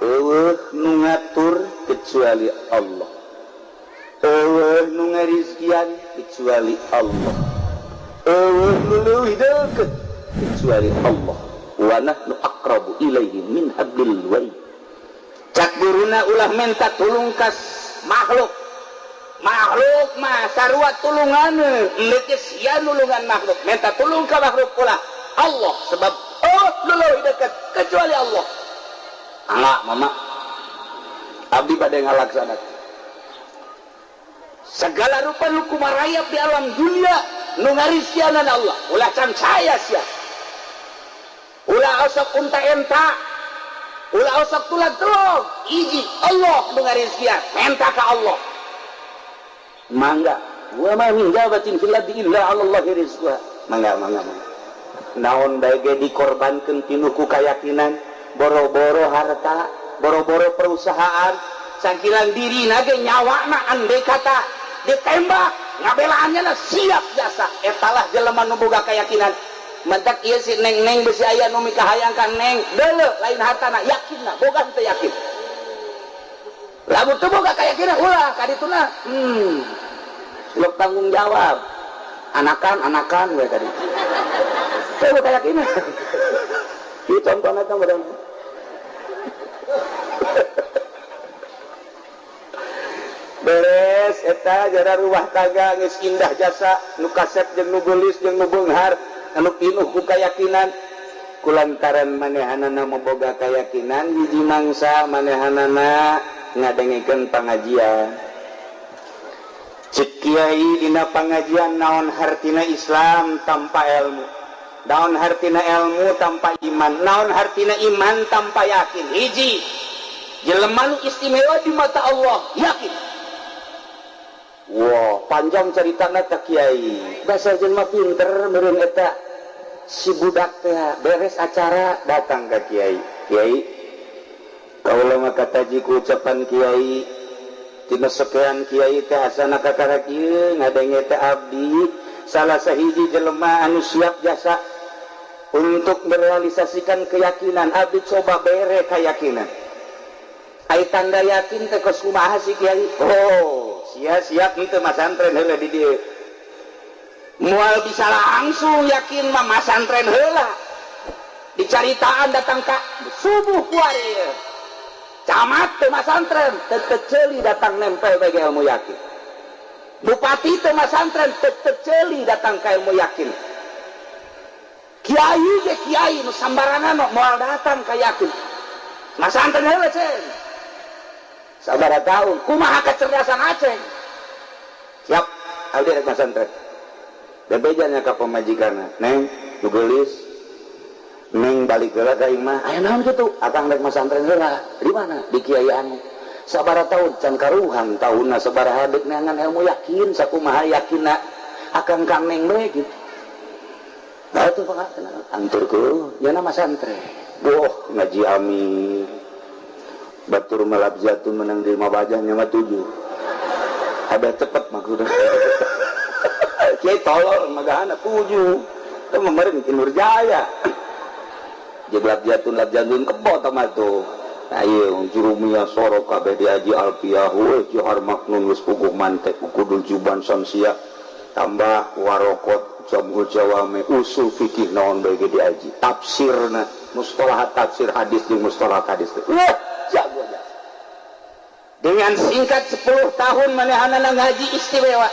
Euweuh nu ngatur kecuali Allah, euweuh nu ngarizkian kecuali Allah, euweuh nu leuwih deukeut kecuali Allah. Wa nahnu aqrabu ilaihi min hablil warid. Cak guruna, ulah minta tulung ka makhluk. Makhluk mah sarua tulungan, endek sia nulungan makhluk. Minta tulung ka makhluk ulah, Allah, sebab oh nu leuwih deukeut kecuali Allah. Anak mama abdi pada ngalaksanakan segala rupa nu kumarayap di alam dunia, nu ngarizkianan Allah. Ulah cancaya sia, ulah osok unta enta, ulah osok tulang telog. Hiji Allah nu ngarizkian, menta ka Allah. Mangga, wa ma min dabatin fil ardi illa 'ala Allahi rizquha. Mangga, mangga, mangga. Naon bae ge dikorbankeun pinuh ku keyakinan, boro-boro harta, boro-boro perusahaan, sangkilan diri nage, nyawa. Andai kata ditembak, ngabelaannya lah siap jasa. Etalah jelema nu boga keyakinan. Mentak ieu si neng neng besi aya nu mikahayang ka neng deuleu, lain hartana, yakinna. Boga teu yakin? Lamun teu boga keyakinan, ulah ka dituna. Lo tanggung jawab anakan anakan we tadi teu boga keyakinan. Ieu contohna teh badan beres eta jara rumah tangga geus indah jasa, nu kasep jeung nu geulis jeung nu beunghar, anu pinuh ku kayakinan. Kulantaran manehanana boga keyakinan, hiji mangsa manehanana ngadengekeun pangajian. Cek kiai dina pangajian, naon hartina Islam tanpa ilmu, naon hartina ilmu tanpa iman, naon hartina iman tanpa yakin? Hiji jelema nu istimewa di mata Allah, yakin. Wah, panjang ceritana tak kiai. Bahasa jelema pinter meureun eta si budak teh. Beres acara datang ke kiai. "Kiai, kaula mah kataji ku ucapan kiai. Tina sekian kiai teh asana kakara kieu ngadenge teh abdi salah sahiji jelema anu siap jasa untuk merealisasikan keyakinan. Abdi coba bere keyakinan. Ai tanda yakin teh kos kumaha sih, Kiai?" "Oh, sia siap henteu masantren heula di dieu? Moal bisa langsung yakin mah, masantren heula." Dicaritaan datang ka subuh kuari camat teu masantren, teu ceuli datang nempel bagi ilmu yakin. Bupati teu masantren, teu ceuli datang ka ilmu yakin. Kiai ge kiai nu sambarangan moal datang ka yakin. Masantren heula cen sabaraha tahun, kumaha kecerdasan Aceng? Siap, abdi rek masantren. Bebejanya ka pamajikanna, "Neng, nu geulis, neng, balik heula ka imah." "Aya naon kitu?" "Akang rek masantren heula." "Di mana?" "Di kiai anu." "Sabaraha tahun?" "Can karuhan tahunna sabaraha, deuk neangan ilmu yakin. Sakumaha yakinna akang ka neng bae gitu." Nah, itu pak anturku ya nama santren. Boh ngaji amin batur melap jatuh menang di lima bajahnya mah tujuh ada cepet maksudnya. Kiai tolol magahana tujuh itu memarin ki Nurjaya jeblak jatun lap jatun kebo sama tuh. Ayo jurumiyah sorok kabeh diaji, alfiyah we, johar maknun geus puguh mantek, kudul juban samsia, tambah warokot, jamul jawame, usul fikih, naon bae ge diaji, tafsirna, mustalah tafsir hadis jeung mustalah hadis. Wah, jago jasa. Dengan singkat 10 tahun manehanana ngaji istimewa.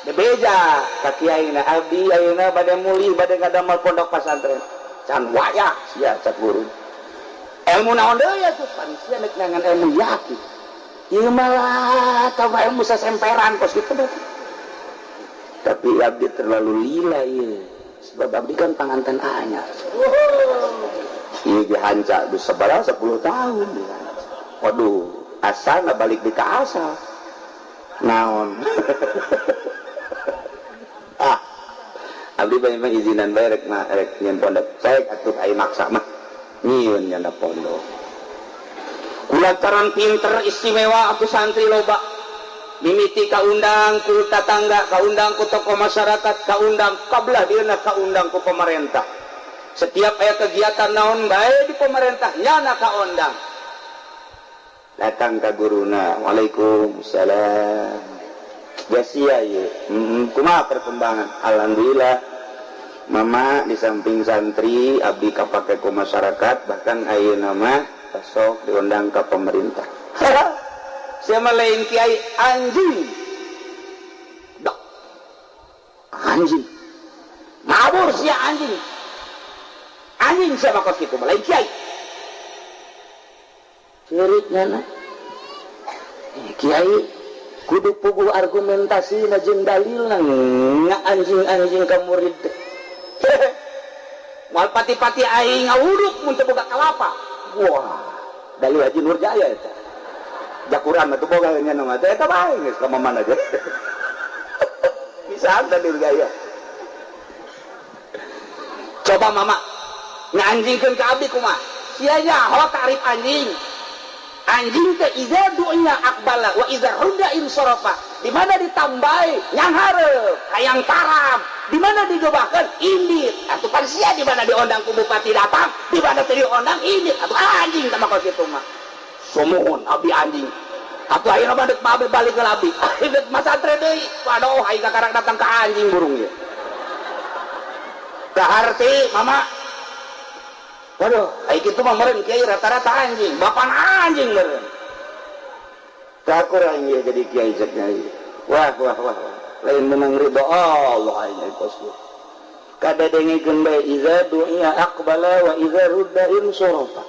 Bebeja ka kiaina, "Abdi ayeuna bade mulih, bade ngadamel pondok pesantren." "Can wayah sia," cak guru. "Ilmu naon deui atuh?" "Pan sia nek neangan ilmu yakin. Ieu malah tambah ilmu sasemperan kos kitu." "Tapi abdi terlalu lila ieu, sebab abdi kan panganten anyar." Ieu dihanca geus sabaraha 10 tahun. Waduh, asal balik di ka asal naon. Ah, abdi banyak izinan bae rek mah rek nyieun pondok. Saya atuh, ai maksa mah nyieun nyana pondok. Kulantaran pinter istimewa aku, santri loba. Mimiti kaundang ku tatangga, kaundang ku tokoh masyarakat, kaundang kabelah dieuna, kaundang ku pemerintah. Setiap aya kegiatan naon bae di pemerintah, nyana kaundang. Datang ka guruna, "Waalaikumsalam. Jasia ye, kumaha perkembangan?" "Alhamdulillah, Mama, di samping santri abdi kapake ku masyarakat, bahkan ayeuna mah sok diundang ke pemerintah." "Siapa lain kiai, anjing." Dok. "Anjing mabur sia, anjing, anjing siapa kos kitu, lain kiai." Cerik nyana kiai kudu puguh argumentasi na jeung dalil na, anjing-anjing ka murid teh. Moal pati-pati aing ngawuduk mun teu boga kalapa. Wah, dalil Haji Nurjaya eta. Jakuran mah teu boga nya mah teh eta bae geus ka mana aja. Bisa dalil gaya. "Coba Mama nganjingkeun ka abdi kumaha? Sia nyaho tarif anjing. Anjing teh iza du'iya aqbala wa iza rudda insarafa." Di mana ditambahi nyanghareup, hayang tarab. Di mana digebahkeun indit. Atuh pan sia di mana diondang ku bupati datang, di mana teu diondang indit. Atuh anjing tah kos kitu mah. "Sumuhun, abdi anjing. Atuh ayeuna mah deuk abdi balik ke abdi. Deuk masantren deui. Waduh, aing kakarang datang ka anjing burung ieu." Kaharti, Mama. "Waduh, ai kitu mah meureun kiai rata-rata anjing, bapak anjing meureun. Kakurang ieu jadi kiai," cek nyai. Wah, wah, wah, wah. Lain menang ridho Allah aing kos kieu. Kadengekeun bae, iza du'iya aqbala wa iza rudda insarafa.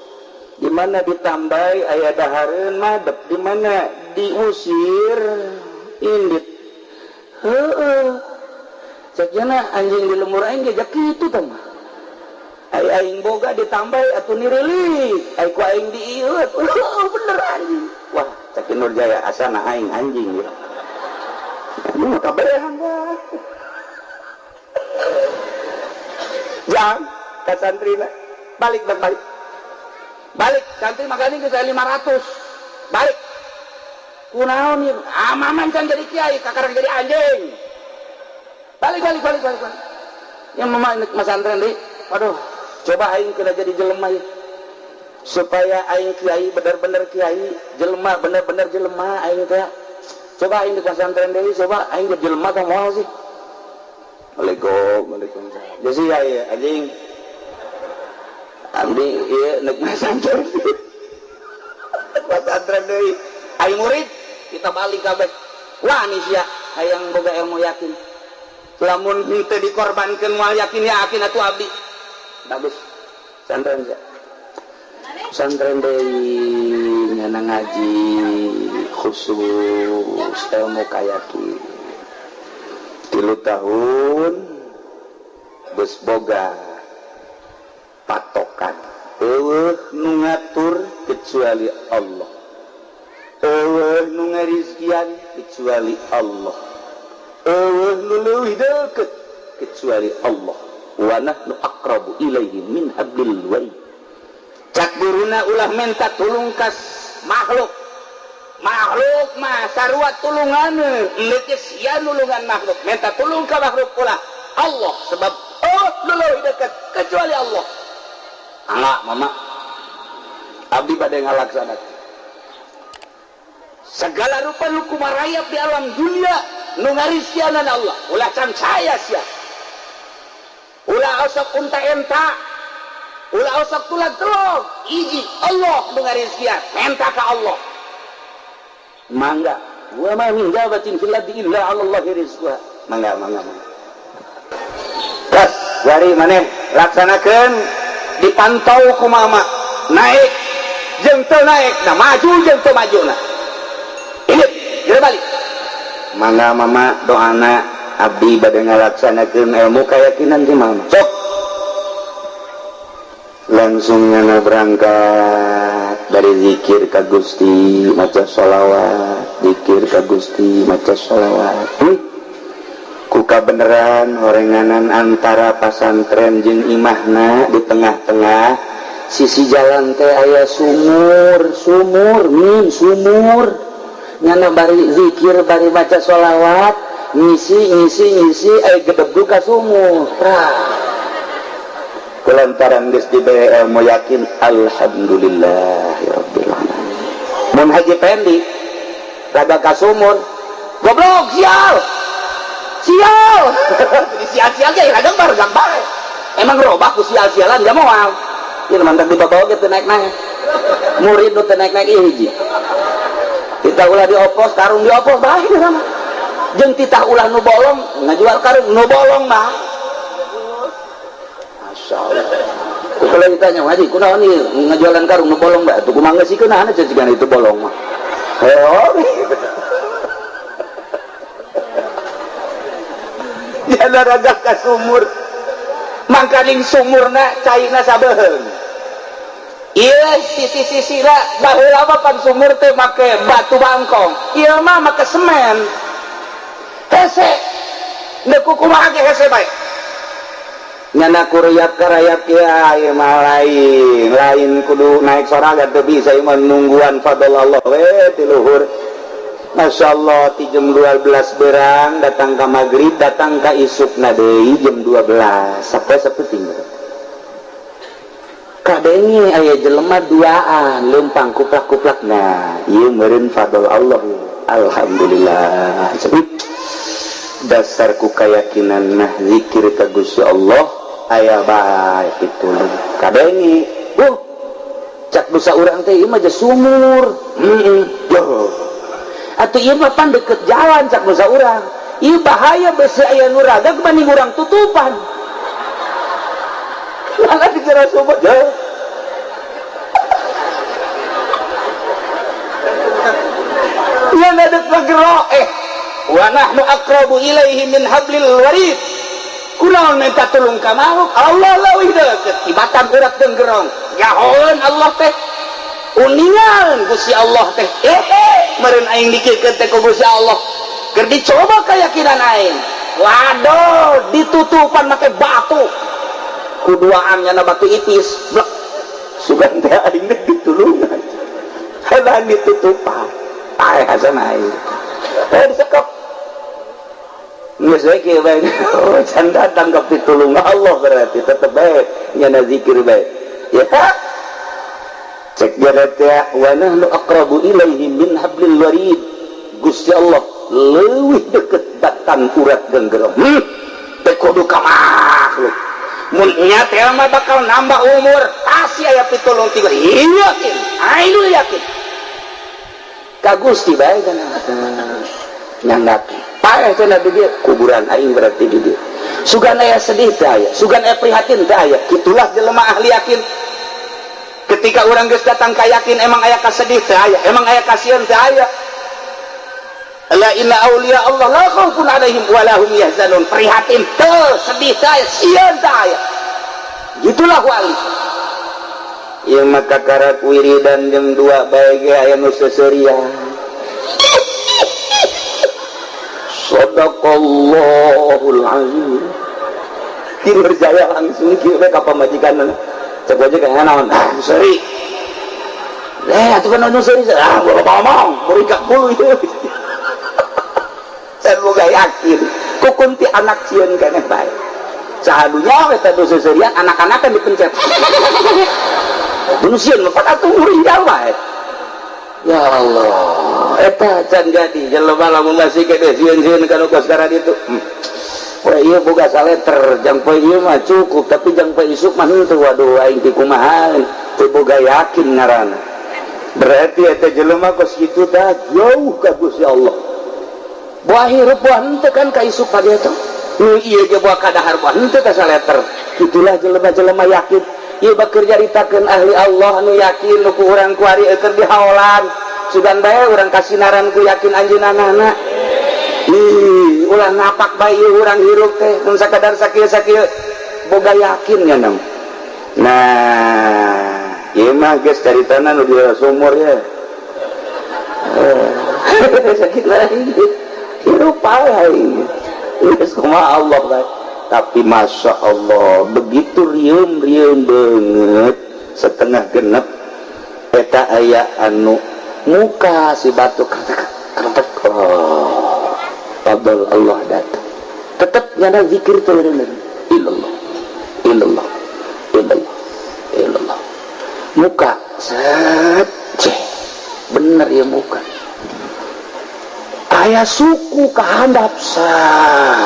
Di mana ditambahi aya dahareun madep, di mana diusir indit. Heeh. Cek jana anjing di lembur aing ge kitu tah mah. Ai aing boga ditambahi atuh nirilik, ai ku aing diieu bener anjing. Wah, cek Nurjaya asana aing anjing ya. Ini mah kabehan dah. Jang, ka santrina balik, balik, balik. Balik, santri makanya ke saya 500. Balik. Kunaon ieu? Ah, maman can jadi kiai, kakarang jadi anjing. Balik, balik, balik, balik, balik. Yang mama masantren deui. Waduh, coba aing kena jadi jelema ya. Supaya aing kiai bener-bener kiai, jelema bener-bener jelema aing teh. Coba aing di pesantren deui, coba aing jadi jelema tah moal sih. "Waalaikum, waalaikumsalam. Jadi ya, ya anjing. Abdi ieu nek masantren. Pesantren deui. Aing murid, kita balik kabeh. Wah, nih sia hayang boga ilmu yakin. Lamun henteu dikorbankeun moal yakin yakin atuh abdi. Bagus. Santren sia. Santren deui nyana ngaji khusus ilmu kayakin. 3 tahun geus boga patokan. Eueuh nu ngatur kecuali Allah. Eueuh nu ngarizkian kecuali Allah. Eueuh nu leuwih deukeut kecuali Allah. Wa nahnu aqrabu ilaihi min hablil warid. Cak guruna, ulah minta tulung kas makhluk. Makhluk mah sarua tulunganeun, enggeus sia nulungan makhluk. Minta tulung ka makhluk ulah. Allah sebab oh nu leuwih deukeut kecuali Allah. Angga, Mama. Abdi pada ngalaksanakeun. Segala rupa nu kumarayap di alam dunia nu ngarizkianan Allah. Ulah cancaya sia. Ulah osok unta enta. Ulah osok tulang telog. Iji Allah nu ngarizkian. Menta ka Allah. Mangga. Wa ma min dabatin fil ardi illa 'ala Allahi rizquha. Mangga, mangga, mangga. Tas, jari maneh laksanakeun, dipantau ku Mama. Naik jeung teu naik, nah maju jeung teu maju nah. Ini, jadi balik. Mangga, Mama, doana abdi bade ngalaksanakeun ilmu keyakinan ti Mama. Sok. Langsung nyana berangkat dari zikir ka Gusti, maca sholawat, zikir ka Gusti, maca sholawat. Kuka beneran horenganan antara pasantren jeung imahna di tengah-tengah sisi jalan teh aya sumur, sumur min sumur. Nyana bari zikir, bari maca sholawat, ngisi, ngisi, ngisi, aya gedebug ka sumur. Prah. Kulantaran geus dibere ilmu yakin, alhamdulillahirabbil alamin. Mun Haji Pendi rada ka sumur, goblok, sial sial, sial-sial ge ragang baregang bae. Emang robah ku sial-sialan ya moal. Ieu mantap dibawa ge teu naik-naik. Murid nu teu naik-naik ieu hiji. Titah ulah diopos, karung diopos bae sama. Jeung titah ulah nu bolong, ngajual karung nu bolong mah. Masya Allah. Ku kalau ditanya, "Haji, kunaon ieu ngajualan karung nu bolong bae?" Atuh kumaha geus sikeun cicigan itu bolong mah. Oh. Ya raga ka sumur. Mangkaning sumurna caina sabeheung. Ieu sisi-sisina baheula mah pan sumur teh make batu bangkong. Ieu mah make semen. Hese. Deuk kumaha ge hese bae. Nyana kuruyap karayap kieu ieu mah lain, lain kudu naik sorangan teu bisa ieu mah nungguan fadl Allah we ti luhur. Masya Allah ti jam 12 berang datang ke maghrib, datang ke isukna deui jam 12 sampai saeuting kadenge aya jelema duaan leumpang kuplak-kuplak. Nah ieu meureun fadl Allah, alhamdulillah. Dasar ku keyakinan nah zikir ka Gusti Allah aya bae pitulung kadenge. Cak dosa urang teh ieu mah sumur, heeh atau ieu mah pan deket jalan, cak dosa urang ieu bahaya besi aya nu ragag banding urang tutupan. Maka dikira sumur jauh. Ieu ngadek ngegero wa nahnu aqrabu ilaihi min hablil warid. Kunaon minta tulung ka makhluk? Allah leuwih deukeut tibatan urat denggerong. Nyahoeun Allah teh uningan Gusti Allah teh meureun aing dikirkeun teh ku Gusti Allah. Keur dicoba keyakinan aing. Waduh, ditutupan make batu. Kuduaan nyana batu ipis. Blek. Sugan teh aing teh ditulungan. Halan ditutupan. Paeh hasan aing. Disekep. Geus we kieu bae. Oh, can datang ka pitulung Allah berarti tetep bae nyana zikir bae. Ya. Cek jarat ya, wa nahnu aqrabu ilaihi min hablil warid. Gusti Allah leuwih deket batang urat genggerong. Teh kudu ka makhluk. Mun nya teh mah bakal nambah umur, pasti aya pitulung tiga. Yakin, aing yakin. Ka Gusti bae kana. Nyandak. Paeh cenah di dieu, kuburan aing berarti di dieu. Sugan aya sedih teh aya, sugan aya prihatin teh aya. Kitulah jelema ahli yakin. Ketika orang geus datang ka yakin emang aya kasedih teh aya, emang aya kasihan teh aya. La inna auliya Allah la khaufun alaihim wa lahum yahzanun. Prihatin teu, sedih teh aya, sieun teh aya. Gitulah wali. Ieu mah kakarak wiridan jam 2 bae ge aya nu seuseurian. Sadaqallahul azim. Tidur jaya langsung kieu we ka pamajikanna. Cek aja kayak naon, ah seri. Atuh kan anu seri, ah gua ngomong, berikat bulu itu. Saya boga yakin, kukunti anak sieun keneh bae. Sahadunya eta nu seserian anak-anak kan dipencet. Nu sieun mah atuh nguringgal bae. Ya Allah, eta can jadi jelema lamun masih kene sieun-sieun kana kos itu. Wah, iya boga saleter, jang poe ieu mah cukup, tapi jang poe isuk mah henteu, waduh aing ti kumaha, teu boga yakin ngaranna. Berarti eta jelema kos kitu tah jauh ka Gusti Allah. Buah hirup buah henteu kan ka isuk pagi eta. Nu ieu ge buah kadahar buah henteu ka saleter. Kitulah jelema-jelema yakin. Ieu bakeur nyaritakeun ahli Allah nu yakin nu ku urang kuari keur dihaolan. Sugan bae urang kasinaran ku yakin anjeunna. Ih, ulah napak bae urang hirup teh mun sakadar sakieu-sakieu boga yakin nya nam. Nah, ieu mah geus caritana nu di sumur ya. Sakit lagi. Hirup aing. Geus kumaha Allah bae. Tapi masya Allah, begitu rieum-rieum banget setengah genep eta aya anu muka si batu kertek. Oh, fadl Allah datang. Tetap nyana zikir terus illallah illallah illallah illallah. Muka set ceh bener. Bener ya, bukan aya suku kehandap sah.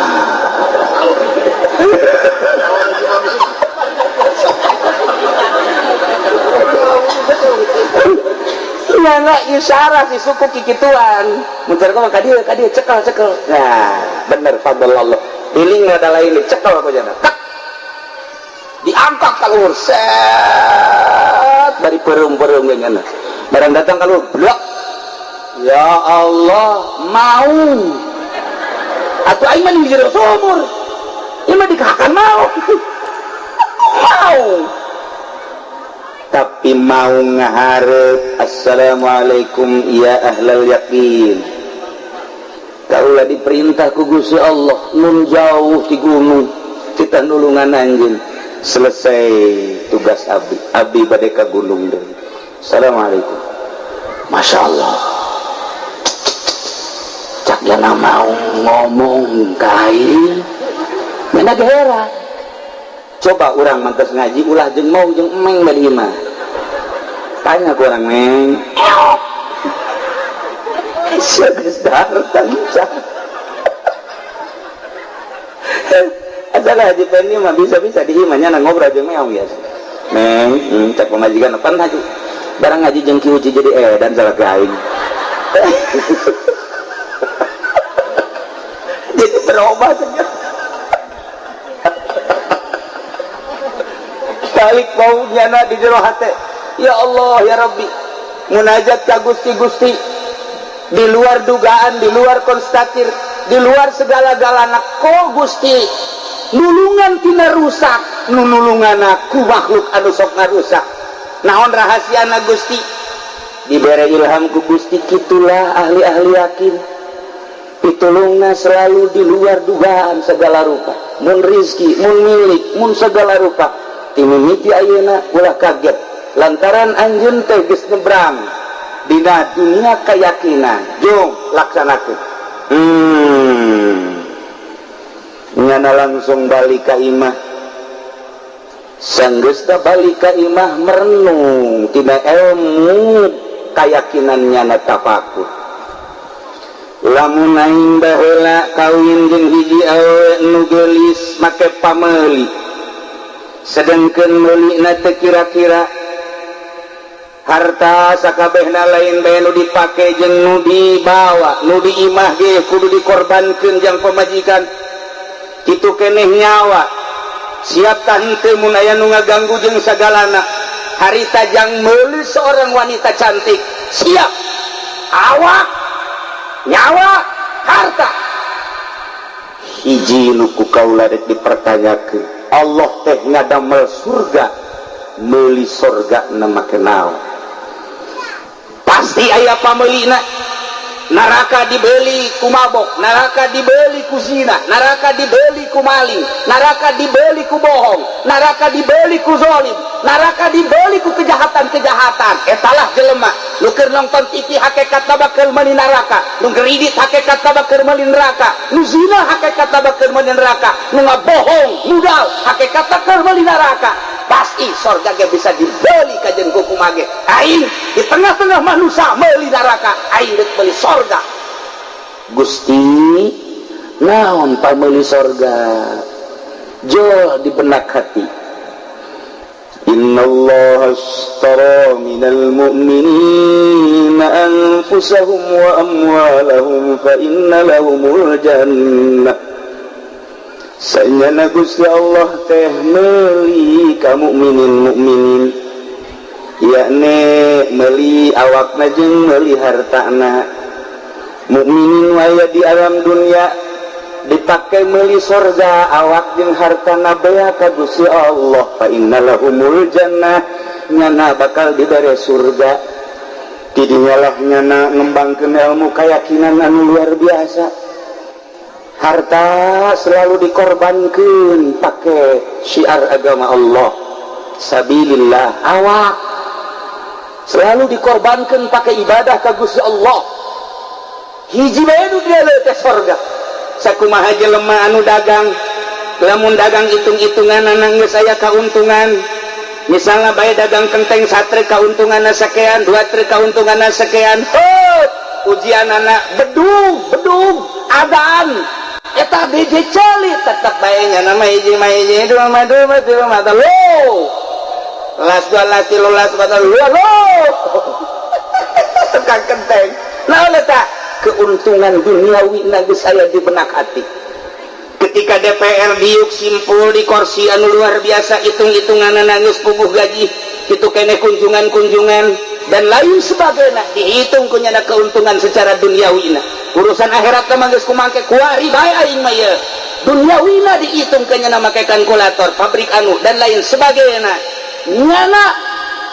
Nyana isyarat si suku kikituan muncar kok ka dieu, ka dieu, cekel cekel. Nah, bener fadl Allah, iling adalah ini, cekel ku jana, tak diangkat ka luhur, set bari pereum-pereum ge nyana barang datang ka luhur, blok. Ya Allah, mau atuh aing mah di jero sumur ieu mah dikahakan mau mau, tapi mau ngaharep, "Assalamualaikum ya ahlal yakin, kaulah diperintah ku Gusti Allah nun jauh di gunung kita nulungan anjeun. Selesai tugas abdi, abdi bade ka gunung deui. Assalamualaikum." Masya Allah, cak jana mau ngomong kain mana heran. Coba orang mantas ngaji ulah jeung mau jeung emeng bari mah, tanya ku orang, "Meng, sia geus dahar tancap." Asal Haji Pendi mah bisa-bisa di imahnya na ngobrol jeung meong biasa. "Meng, cek pamajikan pan haji. Barang ngaji jeung Ki Uci jadi edan salah ke aing." Jadi berubah saja. Balik mau nyana di jero hate. Ya Allah ya Rabbi. Munajat ka Gusti, Gusti di luar dugaan, di luar konstatir, di luar segala-galana kok Gusti nulungan tina rusak, nu nulungan ku makhluk anu sok ngarusak. Naon rahasiana, Gusti? Dibere ilham ku Gusti, kitulah ahli-ahli yakin, pitulungna selalu di luar dugaan segala rupa, mun rizki, mun milik, mun segala rupa. Timimiti ayeuna ulah kaget lantaran anjeun teh geus nyebrang dina dunia keyakinan, jung laksanakeun. Nyana langsung balik ka imah. Sanggeusna balik ka imah, merenung tina ilmu keyakinan nyana, tafakur, lamun aing baheula kawin jeung hiji awewe nu geulis make pameuli, sedangkeun meulina teu kira-kira, harta sakabehna lain bae nu dipake jeung nu dibawa, nu di imah ge kudu dikorbankeun jang pamajikan. Kitu keneh nyawa, siap tah henteu mun aya nu ngaganggu jeung sagalana. Harita jang meuli seorang wanita cantik, siap awak, nyawa, harta. Hiji nu ku kaula rek dipertanyakeun, Allah teh ngadamel surga, meuli surga na make naon? Pasti aya pameulina. Neraka dibeli ku mabok, neraka dibeli ku zina, neraka dibeli ku maling, neraka dibeli ku bohong, neraka dibeli ku zolim, neraka dibeli ku kejahatan-kejahatan. Etalah jelema nu keur nonton TV hakikatna bakal meuli neraka, nu ngeridit hakikatna bakal meuli neraka, nu zina hakikatna bakal meuli neraka, nu ngabohong mudal hakikatna keur meuli neraka. Pasti sorga ge bisa dibeli kajen ku kumage. Aing di tengah-tengah manusia meuli neraka, aing deuk meuli sorga. Gusti, naon pameli sorga? Jol di benak hati, Innallaha ashtara minal mu'minina anfusahum wa amwalahum fa inna lahumul jannah. Sanyana Gusti Allah teh meuli ka mukminin mukminin, yakni meuli awakna jeung meuli hartana. Mukminin waya di alam dunia dipakai meuli sorga, awak jeung hartana bea ka Gusti Allah. Fa innalahumul jannah, nyana bakal dibere surga. Tidinyalah nyana ngembangkeun ilmu keyakinan anu luar biasa, harta selalu dikorbankan pakai syiar agama Allah sabilillah, awak selalu dikorbankan pakai ibadah ka Gusti Allah. Hiji bae nu dia teh sorga. Sakumaha jelema anu dagang, lamun dagang hitung-hitungan geus aya kauntungan. Misalnya bae dagang kenteng satruk, keuntungan sekian, dua truk keuntungan sekian. Oh, ujian anak bedug bedug adan eta biji celi tetep bae nya nama hiji mah hiji, dua mah dua, tilu mah telu, las dua, las tilu, las empat, lo lo tukang kenteng. Nah, eta keuntungan duniawi geus aya di benak hati. Ketika DPR diuk simpul di kursi anu luar biasa, hitung-hitungan nangis puguh gaji itu kene, kunjungan-kunjungan dan lain sebagainya, dihitung kunyana keuntungan secara duniawi. Urusan akhirat mah geus kumangke kuari bae, aing mah ye duniawina dihitung kenyana, make kalkulator pabrik anu dan lain sebagainya. Nyana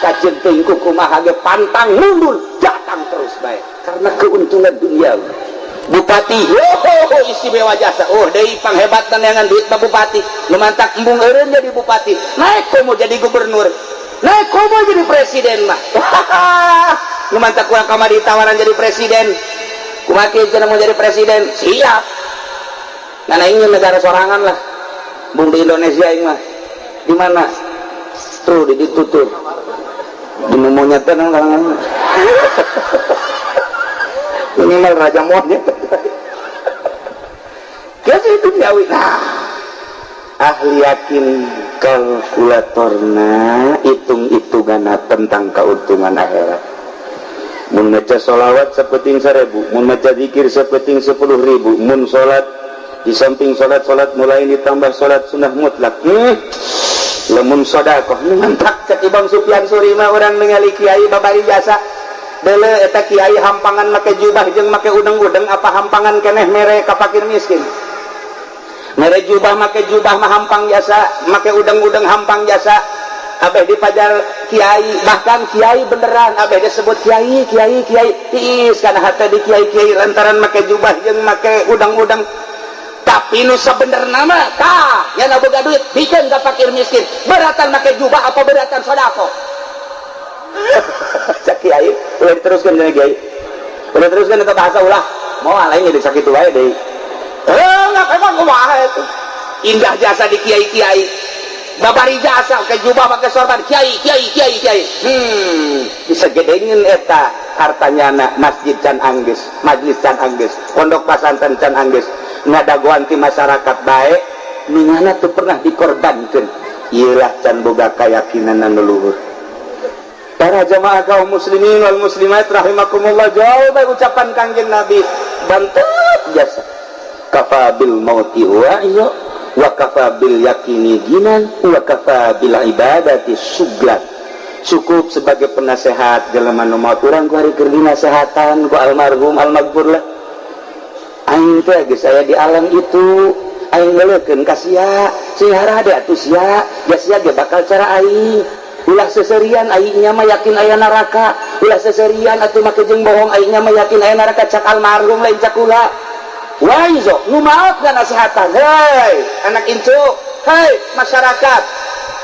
kaceun teuing kumaha ge pantang mundur, datang terus bae karena keuntungan duniawi. Bupati, oh, istimewa jasa, oh deui panghebatan dengan duit mah. Bupati nu mantak embung eureun jadi bupati, naik komo jadi gubernur, naik komo jadi presiden mah. Nu mantak kurang kamari tawaran jadi presiden, kumaha cenah mau jadi presiden, siap. Nah, ingin negara sorangan lah, bung di Indonesia ini mah. Di mana tuh? Di ditu tuh, di monyet teh kalangan minimal raja monyet. Jadi itu duniawi. Nah, ahli yakin kalkulatorna, hitung-hitungan tentang keuntungan akhirat. Mun maca sholawat sapeting 1000, mun maca zikir sapeting 10.000, mun sholat di samping sholat-sholat mulai ditambah sholat sunnah mutlak, lamun sodakoh mantak. Cek Imam Sufyan Tsuri mah, urang ningali kiai babari jasa dele, eta kiai hampangan make jubah jeung make udeng-udeng apa hampangan keneh mere ka fakir miskin? Mere jubah, make jubah mah hampang jasa, make udeng-udeng hampang jasa. Abeh dipajar kiai, bahkan kiai beneran, abeh disebut kiai, kiai, kiai, tiis karena hati di kiai kiai lantaran make jubah jeung make udang-udang. Tapi nu sabenerna mah tah nya boga duit bikeun ka fakir miskin, beratan make jubah apa beratan sedekah? Cak kiai ulah diteruskan jeung kiai, ulah teruskan eta bahasa, ulah mau lain jadi sakit wae deui. Eh, enggak, emang kumaha itu indah jasa di kiai kiai babari jasa ke jubah, pakai sorban, kiai kiai kiai kiai. Bisa gedengin eta hartanya anak masjid can angges, majlis can angges, pondok pasantren can angges, ngadagoan ti masyarakat baik nu tuh pernah dikorbankan. Iyalah, can boga keyakinan anu luhur. Para jamaah kaum muslimin wal muslimat rahimakumullah, jauh baik ucapan Kangjeng Nabi bantep jasa, kafa bil mauti wa iyo wa kafa bil yakini ginan wa kafa bil ibadati suglan. Cukup sebagai penasehat jelema nu maot. Urang ku hari keur dinasehatan ku almarhum almaghfur lah, aing teh geus aya di alam itu, aing ngeulekeun ka sia, sing harade atuh sia, ya sia ge bakal cara aing. Ulah seserian, aingnya mah yakin aya neraka. Ulah seserian atuh make jeung bohong, aingnya mah yakin aya neraka. Cak almarhum, lain cak kula. Waizo nu maot nasehatan, hei anak incu, hei masyarakat,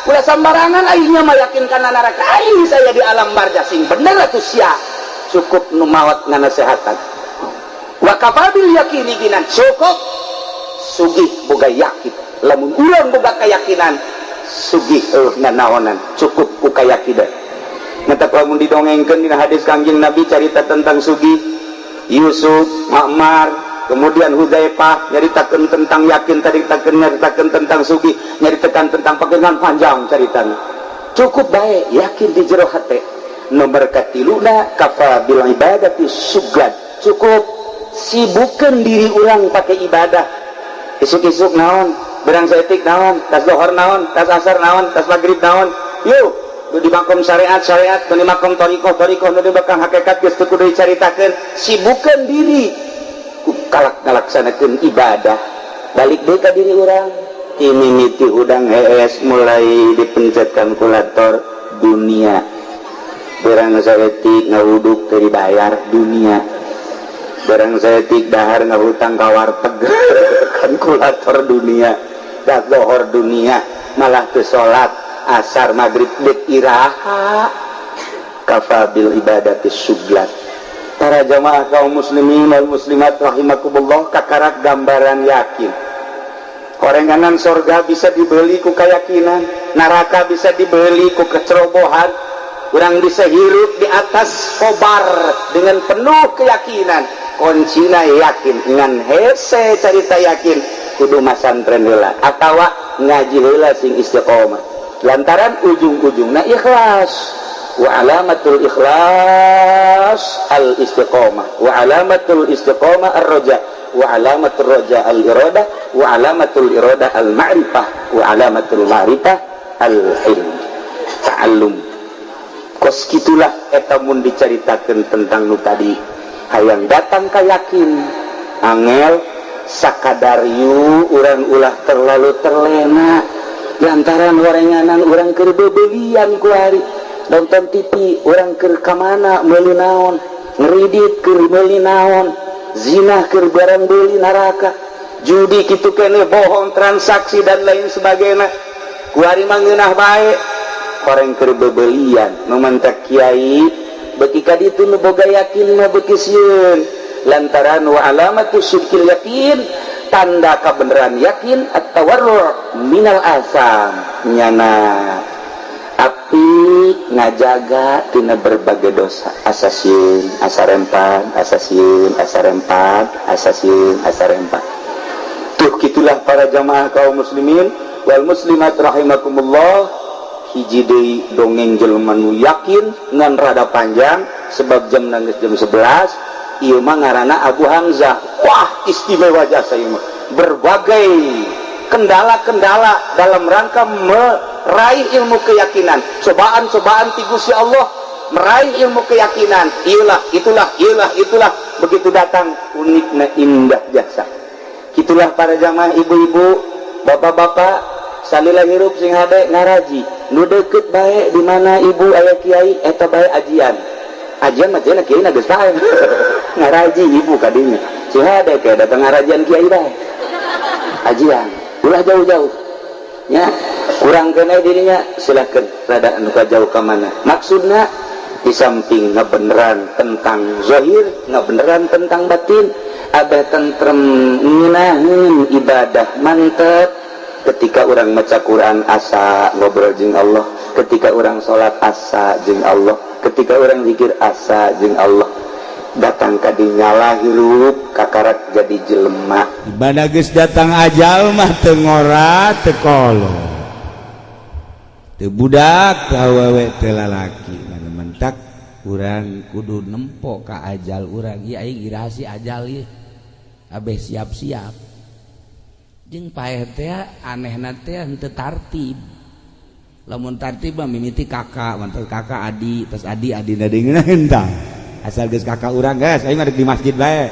ulah sembarangan, aingnya mah yakin kana neraka, aing saya di alam barzah, sing bener atuh sia. Cukup nu maot nganasehatan. Wa kafabil yakini ginan, cukup sugih boga yakin. Lamun urang boga keyakinan, sugih eueuh nanaonan, cukup ku kayakinan. Mata lamun didongengkeun dina hadis Kangjeng Nabi, carita tentang sugih Yusuf, Ma'mar, kemudian Huzaifah, nyaritakeun tentang yakin tadi, takeun nyaritakeun tentang sugih, nyaritakan tentang pegangan, panjang caritana. Cukup baik yakin di jero hate. Nomor katiluna, kafa bil ibadati suglan, cukup sibukkan diri urang pakai ibadah. Isuk-isuk naon, berang saeutik naon, tas lohor naon, tas asar naon, tas maghrib naon, yuk nu di makom syariat syariat, nu di makom torikoh torikoh, nu di makom hakikat geus teu kudu dicaritakeun. Sibukkan diri ku kalak ngalaksanakeun ibadah. Balik deui ka diri urang, mimiti udang hees mulai dipencet kalkulator dunia, berang saeutik ngawuduk teu dibayar dunia, barang saeutik dahar ngahutang ka warteg kalkulator dunia, dak lohor dunia, malah ke salat asar maghrib dek iraha. Kafa bil ibadati suglat. Para jamaah kaum muslimin wal muslimat rahimakumullah, kakarak gambaran yakin. Horenganan sorga bisa dibeli ku keyakinan, neraka bisa dibeli ku kecerobohan. Urang bisa hirup di atas kobar dengan penuh keyakinan. Kuncina yakin. Ngan hese carita yakin, kudu masantren heula atawa ngaji heula sing istiqomah, lantaran ujung-ujungna ikhlas. Wa alamatul ikhlas al istiqomah, wa alamatul istiqomah ar-roja, wa alamatul roja al iradah, wa alamatul iradah al ma'rifah, wa alamatul ma'rifah al ilm ta'allum. Kos kitulah eta mun dicaritakeun tentang nu tadi, hayang datang ka yakin angel. Sakadar yu urang ulah terlalu terlena, lantaran horenganan urang keur bebelian kuari, nonton TV urang, keur kamana, meuli naon, ngeridit keur meuli naon, zina keur barang beli neraka, judi kitu kene, bohong, transaksi, dan lain sebagainya. Kuari mah ngeunah bae, horeng keur bebelian. Nu mantak kiai beki ka ditu, nu boga yakin mah beki sieun, lantaran wa alamatu sidqil yakin, tanda kebenaran yakin, at-tawarru minal asam, nyana api ngajaga tina berbagai dosa. Asa sieun, asa rempan, asa sieun, asa rempan, asa sieun, asa rempan. Tuh, gitulah para jamaah kaum muslimin wal muslimat rahimakumullah. Hiji deui dongeng jelema nu yakin, ngan rada panjang sebab jam nangis jam 11. Ieu mah ngaranna Abu Hamzah. Wah, istimewa jasa ieu mah. Berbagai kendala-kendala dalam rangka meraih ilmu keyakinan, cobaan-cobaan ti Gusti Allah meraih ilmu keyakinan, iyalah, itulah, iyalah, itulah. Begitu datang, unikna indah jasa. Itulah para jamaah, ibu-ibu, bapak-bapak, salila hirup sing hade ngaraji nu deket bae. Di mana ibu aya kiai, eta bae ajian. Ajian mah cenah kiai geus pae ngaraji ibu kadinya. Sing hade kayak datang ngarajian kiai bae, ajian ulah jauh-jauh ya. Kurang kena dirinya, silahkan rada anu jauh ke mana. Maksudnya di samping ngebeneran tentang zahir, ngebeneran tentang batin, ada tentrem, ngeunaheun ibadah mantep. Ketika orang maca Quran asa ngobrol jeung Allah, ketika orang sholat asa jeung Allah, ketika orang zikir asa jeung Allah, datang ka dinyala hirup kakarak jadi jelema. Ibadah geus datang ajal mah teu ngora, teu kolot, teu budak, teu awewe, teu lalaki. Mentak urang kudu nempo ka ajal urang. Ieu aing iraha sih ajal ieu, abeh siap-siap. Jeung paeh teh anehna teh henteu tartib. Lamun tartib mah mimiti kakak, mantep kakak adi, terus adi adina deui, tah. Asal geus kakak urang, guys, aing mah di masjid bae.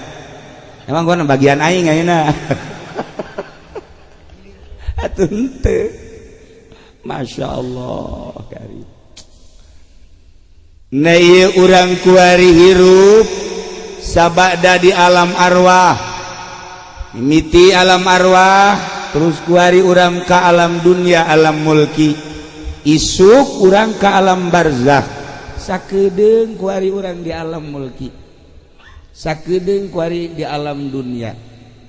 Emang gua bagian aing ayeuna atuh henteu. Masya Allah karim. Nah, ieu urang kuari hirup sabada di alam arwah, mimiti alam arwah, terus kuari urang ka alam dunia, alam mulki, isuk urang ka alam barzakh. Sakedeung kuari urang di alam mulki, sakedeung kuari di alam dunia,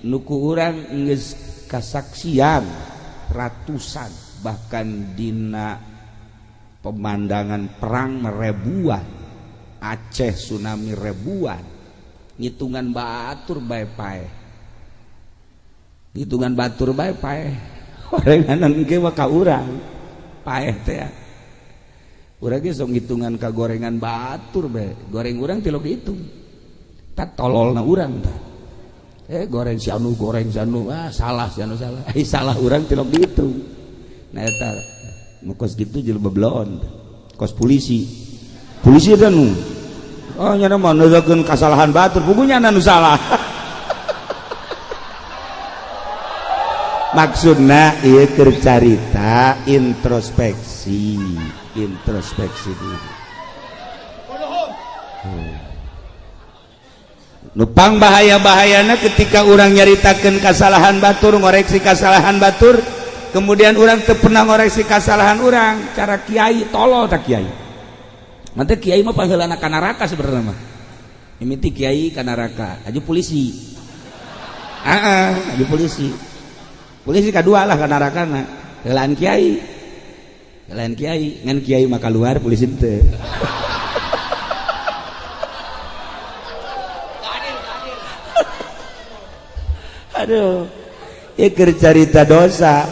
nuku urang geus kasaksian ratusan, bahkan dina pemandangan perang ribuan, Aceh tsunami ribuan, ngitungan batur bae paeh, hitungan batur bae paeh. Gorenganan ge mah ka urang paeh teh. Urang ge sok ngitungan ka gorengan batur bae, goreng urang tilok dihitung. Tak tololna urang tah, goreng si anu, goreng si anu, ah salah, si anu salah, salah urang tilok dihitung. Nah, eta nu kos kitu jelema belon kos polisi. Polisi eta nu oh nya mah neukeun kasalahan batur, pugunya nu salah. Maksudna ieu keur carita introspeksi, introspeksi diri. Nupang bahaya-bahayana ketika orang nyaritakeun kasalahan batur, ngoreksi kasalahan batur, kemudian orang teu pernah ngoreksi kasalahan orang. Cara kiai tolol tak kiai. Nanti kiai mah pangheulana ka neraka sebenarnya mah. Mimiti kiai ka neraka, aju polisi. Ah, aju polisi. Polisi kadua lah ka narakana. Heulaan kiai. Heulaan kiai, ngan kiai mah kaluar polisi teu. Aduh, ieu keur carita dosa.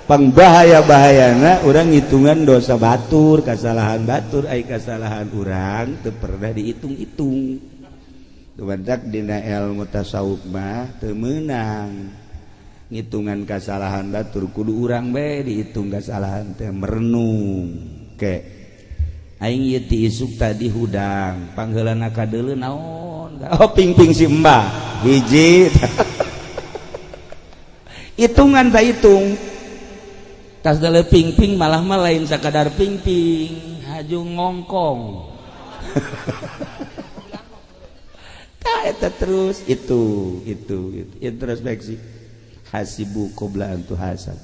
Pangbahaya-bahayana urang ngitungan dosa batur, kasalahan batur, ai kasalahan urang teu pernah dihitung-hitung. Tumantak dina ilmu tasawuf mah teu meunang ngitungan kasalahan batur, kudu urang bae dihitung kasalahan teh merenung. Ke aing ieu ti isuk tadi hudang, pangheulana kadeuleu naon? Oh pingping si Mbah hiji. Hitungan tak hitung tas dale pingping malah mah lain sakadar pingping haju ngongkong. Tah eta terus itu introspeksi hasibu qabla an tuhasab.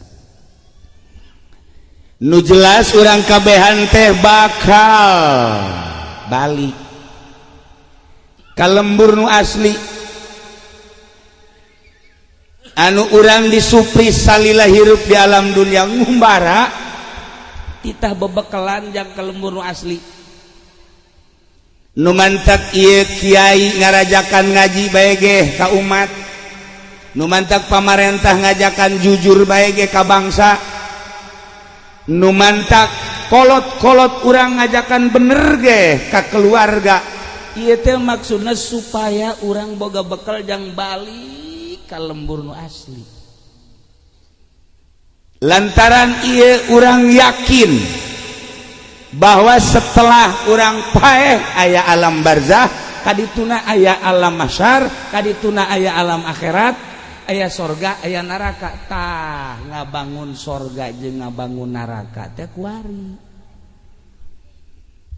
Nu jelas urang kabehan teh bakal balik ka lembur nu asli anu urang disupri salila hirup di alam dunia ngumbara titah bebekelan jang ka lembur nu asli. Nu mantak ieu kiai ngarajakan ngaji bae ge ka umat, nu mantak pamarentah ngajakan jujur bae ge ka bangsa, nu mantak kolot-kolot urang ngajakan bener ge ka keluarga. Ieu teh maksudna supaya urang boga bekal jang balik ka lembur nu asli. Lantaran ieu urang yakin bahwa setelah urang paeh aya alam barzah, kadituna aya alam mahsyar, kadituna aya alam akhirat, aya sorga, aya neraka. Tah ngabangun sorga jeung ngabangun neraka teh kuari.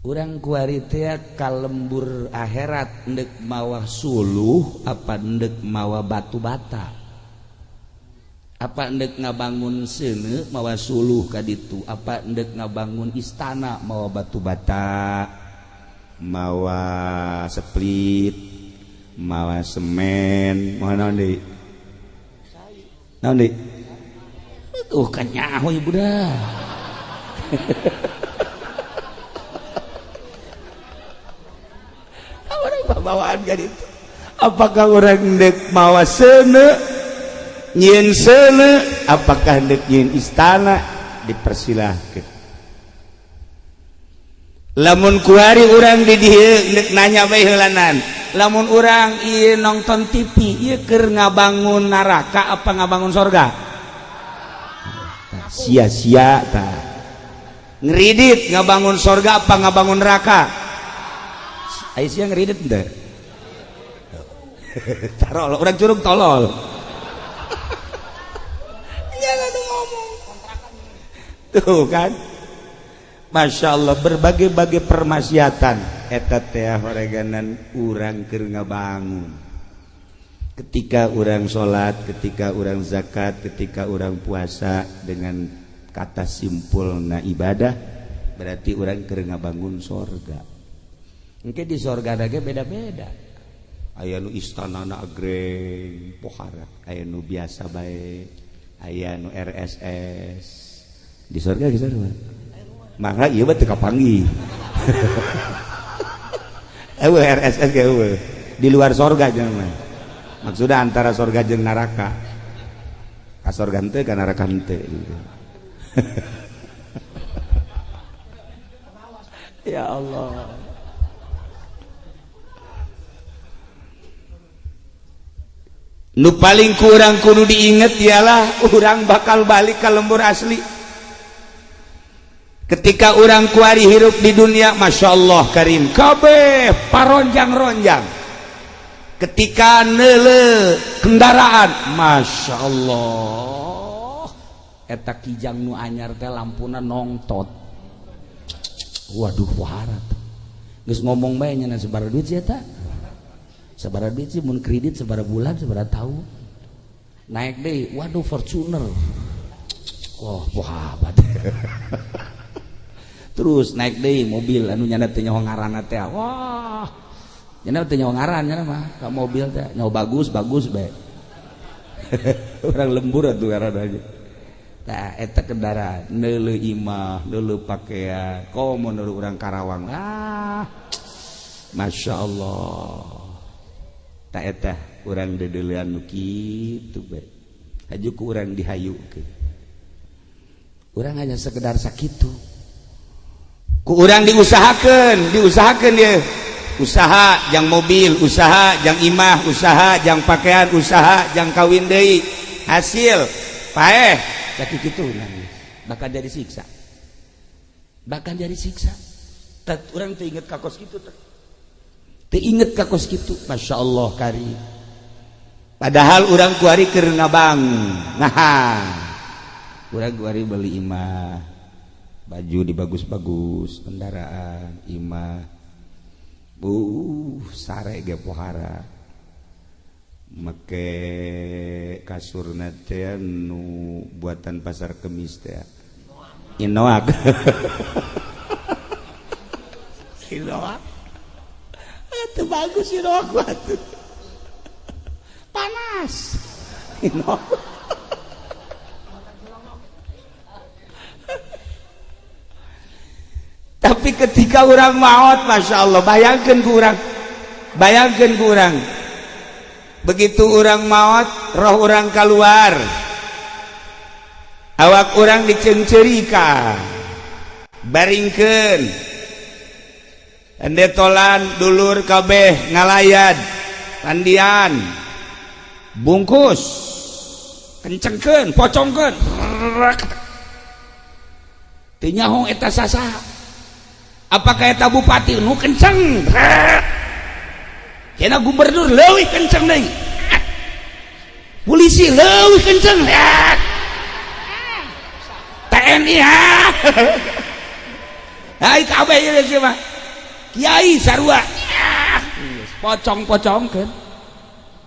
Urang kuari teh ka lembur akhirat endek mawa suluh apa endek mawa batu bata, apa endek ngabangun seuneu mawa suluh ka ditu, apa endek ngabangun istana mawa batu bata, mawa split, mawa semen, mawa naon deui? Naon deui? Tuh kanyaho ibu dah. Bawaan kan itu. Apakah orang dek mawa seuneu nyieun seuneu, apakah dek nyieun istana, dipersilahkan. Lamun kuari urang di dieu dek nanya bae heulanan, lamun urang ieu nonton TV ieu keur ngabangun neraka apa ngabangun sorga? Sia-sia tah. Ngeridit ngabangun sorga apa ngabangun neraka? Aisyah ngeridit henteu? Tarol, orang curug tolol. Jangan ngomong. Tuh kan. Masya Allah, berbagai-bagai permaksiatan eta teh horeganan urang keur ngabangun. Ketika urang salat, ketika urang zakat, ketika urang puasa, dengan kata simpulna ibadah berarti urang keur ngabangun sorga. Engke di sorga ge beda-beda. Aya nu istanana agreng pohara, aya nu biasa bae, aya nu RSS. Di sorga geus sarua. Maka ieu mah teu kapanggih. Eueuh RSS ge eueuh. Di luar sorga jeung mah. Maksudna antara sorga jeung neraka. Ka sorga henteu ka neraka henteu gitu. Ya Allah. Nu paling kurang kudu diinget ialah urang bakal balik ke lembur asli. Ketika urang kuari hirup di dunia, Masya Allah karim, kabeh paronjang-ronjang. Ketika neule kendaraan, Masya Allah, eta kijang nu anyar teh lampuna nongtot. Waduh waharat. Geus ngomong bae nya sabaraha duit sih eta? Sabaraha duit sih mun kredit sabaraha bulan sabaraha tahun. Naik deui, waduh Fortuner. Wah, pohabat. Terus naik deui mobil anu nyana teh nyaho ngaranna teh. Wah. Nyana teh nyaho ngaran nyana mah ka mobil teh nyaho bagus-bagus bae. Orang lembur atuh ngaranna aja. Tah eta kendaraan neuleuh imah, neuleuh pakaian, komo neuleuh urang Karawang. Ah. Masya Allah. Tah eta urang deudeulean nu kitu bae. Haju ku urang dihayukeun. Urang hanya sekedar sakitu. Ku urang diusahakeun, diusahakeun dia. Usaha jang mobil, usaha jang imah, usaha jang pakaian, usaha jang kawin deui. Hasil paeh sakitu kitu nangis. Bakal jadi siksa. Bakal jadi siksa. Tat urang teu inget ka kos kitu teh. Teu inget ka kos kitu. Masya Allah kari. Padahal urang kuari keur ngabang. Nah, urang kuari beli imah, baju dibagus-bagus, kendaraan, imah. Sare ge pohara. Make kasurna teh nu buatan Pasar Kemis teh. Inoak. Inoak. Itu bagus inoak atuh. Panas. Inoak. Tapi ketika orang maut, Masya Allah, bayangkan ku orang, bayangkan ku orang, begitu orang maut, roh orang keluar, awak orang diceungceurika, baringkeun, endetolan dulur kabeh ngalayad, pandian, bungkus, kencengkeun, pocongkeun, teu nyaho eta sasaha. Apakah eta bupati nu kenceng? Kena gubernur leuwih kenceng deui. Polisi leuwih kenceng. TNI ha. Hai kabeh ieu sih mah. Kiai sarua. Pocong-pocongkeun.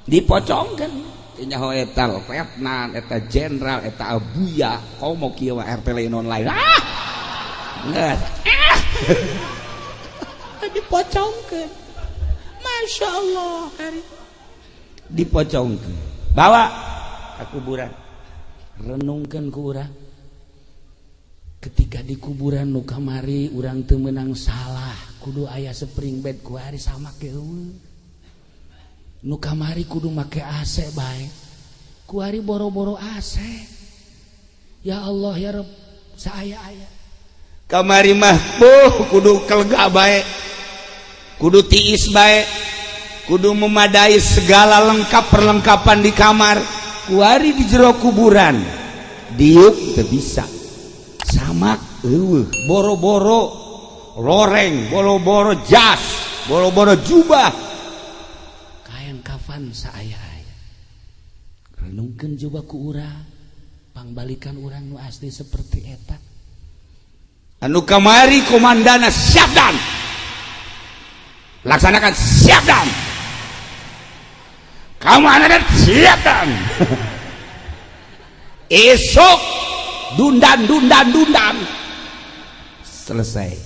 Dipocongkeun. Teu nyaho eta letnan, eta jenderal, eta abuya, komo kieu mah RT lain online. Ah. Geus. Dipocongkeun. Masya Allah, dipocongkeun. Bawa ke kuburan. Renungkeun ku urang. Ketika di kuburan nu kamari urang teu meunang salah, kudu aya spring bed kuari sama ke eueuh. Nu kamari kudu make AC bae. Kuari boro-boro AC. Ya Allah ya Rabb, saaya-aya. Kamari mah kudu kelega bae, kudu tiis bae, kudu memadai segala lengkap perlengkapan di kamar. Kuari di jero kuburan diuk teu bisa, samak eueuh, boro-boro loreng, boro-boro jas, boro-boro jubah, kain kafan saaya-aya. Renungkeun coba ku urang, pangbalikan urang nu asli seperti eta. Anu kamari komandana siap dan laksanakan, siap dan kamu anak siap dan esok dundan dundan dundan selesai.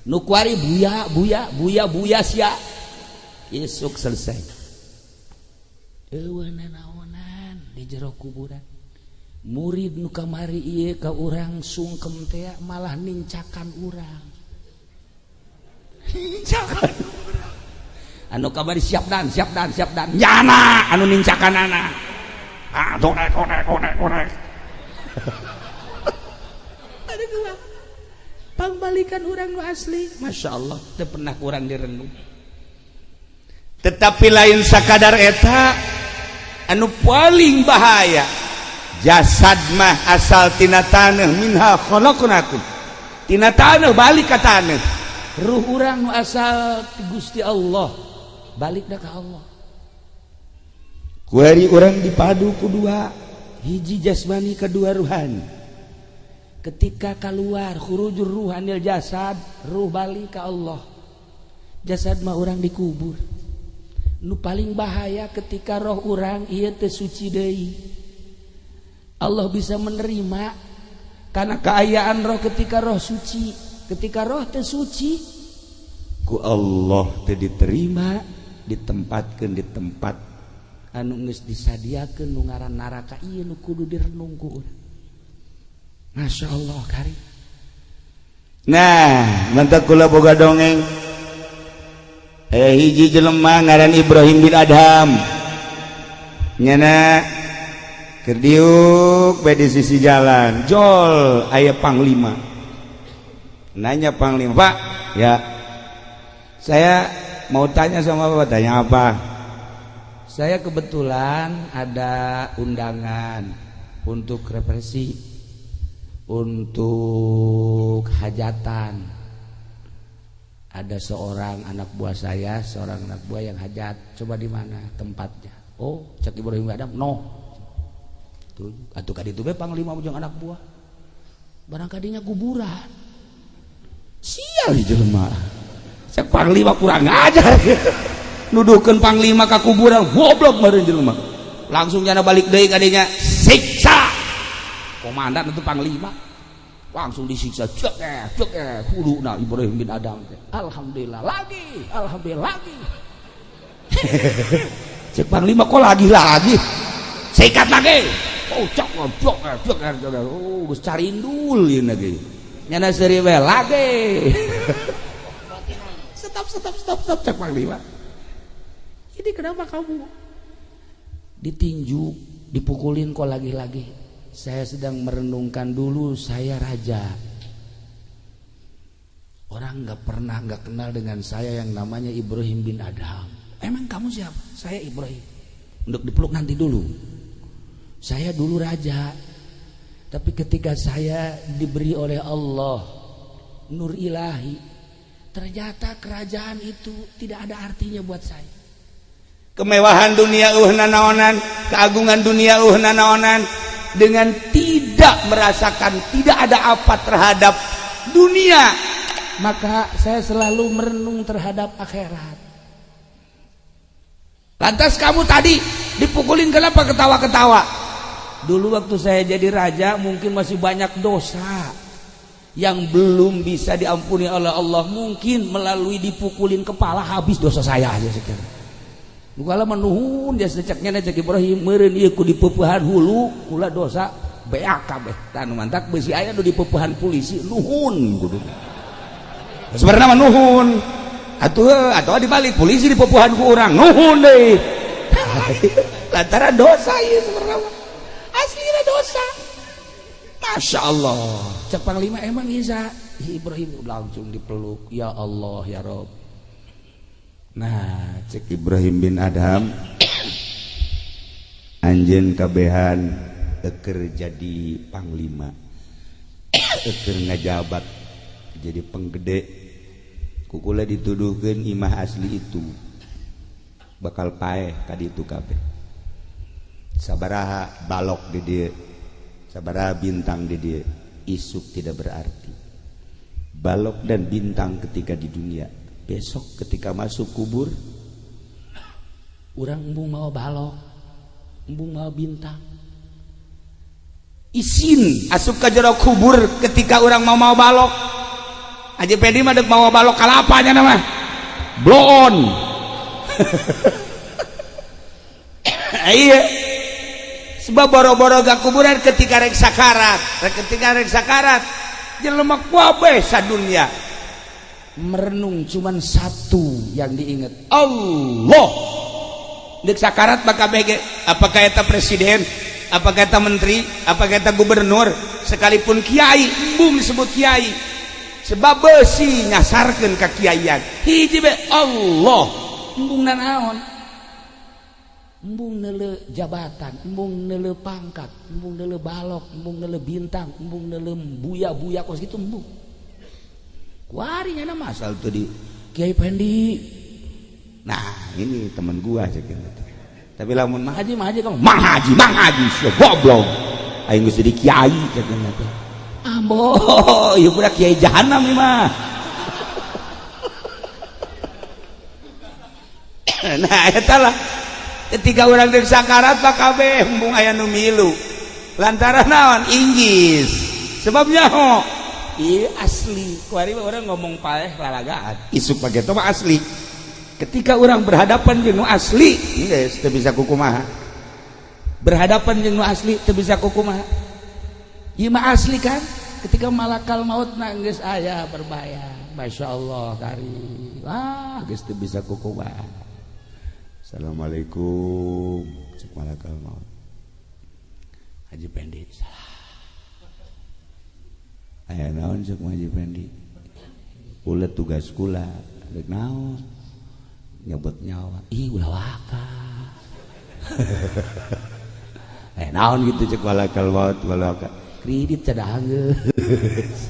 Nu kuari buya buya buya buya sia esok selesai. Eueuh nanaonan di jero kuburan. Murid nu kamari ieu ka urang sungkem teh malah nincakan urang. Nincakan urang. Anu kamari siap dan siap dan siap dan. Nyana anu nincakan anak. Ah torek torek torek torek. Aduh gua. Pangbalikan urang nu asli. Masya Allah, teu pernah kurang direnung. Tetapi lain sakadar eta anu paling bahaya. Jasad mah asal tina taneuh, minha khalaqnakum, tina taneuh balik ka taneuh. Ruh urang nu asal ti Gusti Allah balik dah ka Allah. Kuari urang dipadu ku dua, hiji jasmani, kedua ruhani. Ketika keluar khurujur ruhanil jasad, ruh balik ka Allah. Jasad mah urang dikubur. Nu paling bahaya ketika roh urang ieu teu suci deui. Allah bisa menerima karena keayaan roh ketika roh suci. Ketika roh teu suci ku Allah teu diterima, ditempatkan di tempat Anu geus disadiakeun nu ngaran neraka ieu nu kudu direnung ku urang. Masya Allah kari. Nah, mantap kula boga dongeng. Eh, hiji jelema ngaran Ibrahim bin Adham. Nyana keur diuk bae di sisi jalan. Jol aya panglima. Nanya panglima, "Pak, ya. Saya mau tanya sama Bapak." "Tanya apa?" Saya kebetulan ada undangan untuk represi, untuk hajatan. Ada seorang anak buah saya, seorang anak buah yang hajat. Coba di mana tempatnya? Oh, cek Ibrahim Adam, no. Tuh, atuh ka ditu be panglima jeung anak buah. Barang kadinya kuburan. Sial di jelema. Cek panglima kurang ajar. Nuduhkeun panglima ka kuburan, goblok meureun jelema. Langsung jana balik deui kadinya, siksa. Komandan itu panglima. Langsung disiksa, cek eh, cek eh, huluna Ibrahim bin Adam teh. Alhamdulillah lagi, alhamdulillah lagi. Cek panglima kok lagi-lagi. Sikat lagi. Oh, cek cek cek cek. Oh, geus carindul ieu lagi. Nyana seuri we lagi. Stop, stop, stop, stop, cek panglima. Ini kenapa kamu ditinju, dipukulin kok lagi-lagi? Saya sedang merenungkan dulu saya raja. Orang nggak pernah nggak kenal dengan saya yang namanya Ibrahim bin Adham. Emang kamu siapa? Saya Ibrahim. Untuk dipeluk nanti dulu. Saya dulu raja. Tapi ketika saya diberi oleh Allah nur ilahi, ternyata kerajaan itu tidak ada artinya buat saya. Kemewahan dunia nanaonan, keagungan dunia nanaonan, dengan tidak merasakan tidak ada apa terhadap dunia. Maka saya selalu merenung terhadap akhirat. Lantas kamu tadi dipukulin kenapa ketawa-ketawa? Dulu waktu saya jadi raja mungkin masih banyak dosa yang belum bisa diampuni oleh Allah. Mungkin melalui dipukulin kepala habis dosa saya aja sekarang. Kala menuhun dia seceknya cek Ibrahim meureun ieu ku dipeupehan hulu kula dosa beak kabeh. Tah nu mantak beusi aya nu dipeupehan polisi nuhun kudu. Sebenarnya mah nuhun. Atuh atau dibalik polisi dipeupehan ku urang nuhun deui. Lantaran dosa ieu sebenarnya. Aslina dosa. Masya Allah. Cek panglima emang bisa Ibrahim langsung dipeluk, ya Allah ya Rob. Nah, cek Ibrahim bin Adham, anjeun kabehan eker jadi panglima, eker ngajabat jadi penggede, kukula dituduhkeun imah asli itu bakal paeh tadi itu kabeh. Sabaraha balok di dieu, sabaraha bintang di dieu, isuk tidak berarti. Balok dan bintang ketika di dunia, besok ketika masuk kubur urang embung mau balok, embung mau bintang. Isin asup ke jero kubur ketika orang mau mau balok aja. Pedi mah dek mau balok kalapanya nama bloon. Iya, sebab boro-boro gak kuburan, ketika rek sakarat, ketika rek sakarat jelema kabeh sadunya merenung cuman satu yang diingat. Allah. Dek sakarat maka bege apakah eta presiden, apakah eta menteri, apakah eta gubernur, sekalipun kiai, embung disebut kiai sebab besi nyasarkeun ka kiaian. Hiji be Allah. Embung nanaon, embung neuleu jabatan, embung neuleu pangkat, embung neuleu balok, embung neuleu bintang, embung neuleu buya-buya kos gitu embung. Kuari nya nama asal tuh di Kiai Pendi. Nah, ini teman gua cek gitu. Tapi lamun mah haji mah haji kamu. Mang haji, mang haji sia goblok, aing geus jadi kiai cek gitu. Ambo ieu budak kiai jahanam ieu mah. Nah, eta lah ketika urang deuk sakarat mah kabeh embung aya nu milu lantaran naon? Inggis sebabnya ho. Iya, asli. Kuari mah orang ngomong paeh lalagaan. Isuk pakai mah asli. Ketika orang berhadapan jeung nu asli, geus teu bisa kukumaha. Berhadapan jeung nu asli teu bisa kukumaha. Ieu mah asli kan? Ketika malakal maut na geus aya berbahaya. Masya Allah kari. Wah, geus teu bisa kukumaha. Assalamualaikum. Cek malakal maut. Haji Pendi. Salah. Aya naon cek Haji Pendi? Ulet tugas kula, rek naon? Nyebut nyawa. Ih, ulah waka. Naon gitu cek malakal maut, malakal. Kredit cadah geus.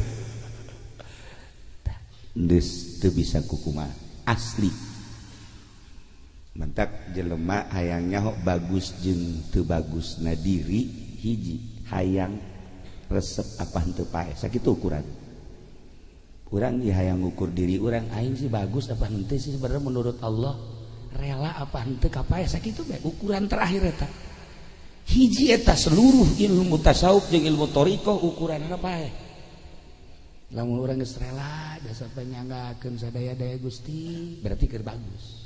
Geus teu bisa kukumaha. Asli. Mentak jelema hayang nyaho bagus jeung teu bagusna diri hiji hayang resep apa henteu paeh. Sakitu ukuran. Urang ieu hayang ngukur diri urang aing sih bagus apa henteu sih sebenarnya menurut Allah, rela apa henteu ka paeh, sakitu bae ukuran terakhir eta. Hiji eta seluruh ilmu tasawuf jeung ilmu thariqah ukuranna paeh. Lamun urang geus rela jasa panyanggakeun sadaya-daya Gusti, berarti keur bagus.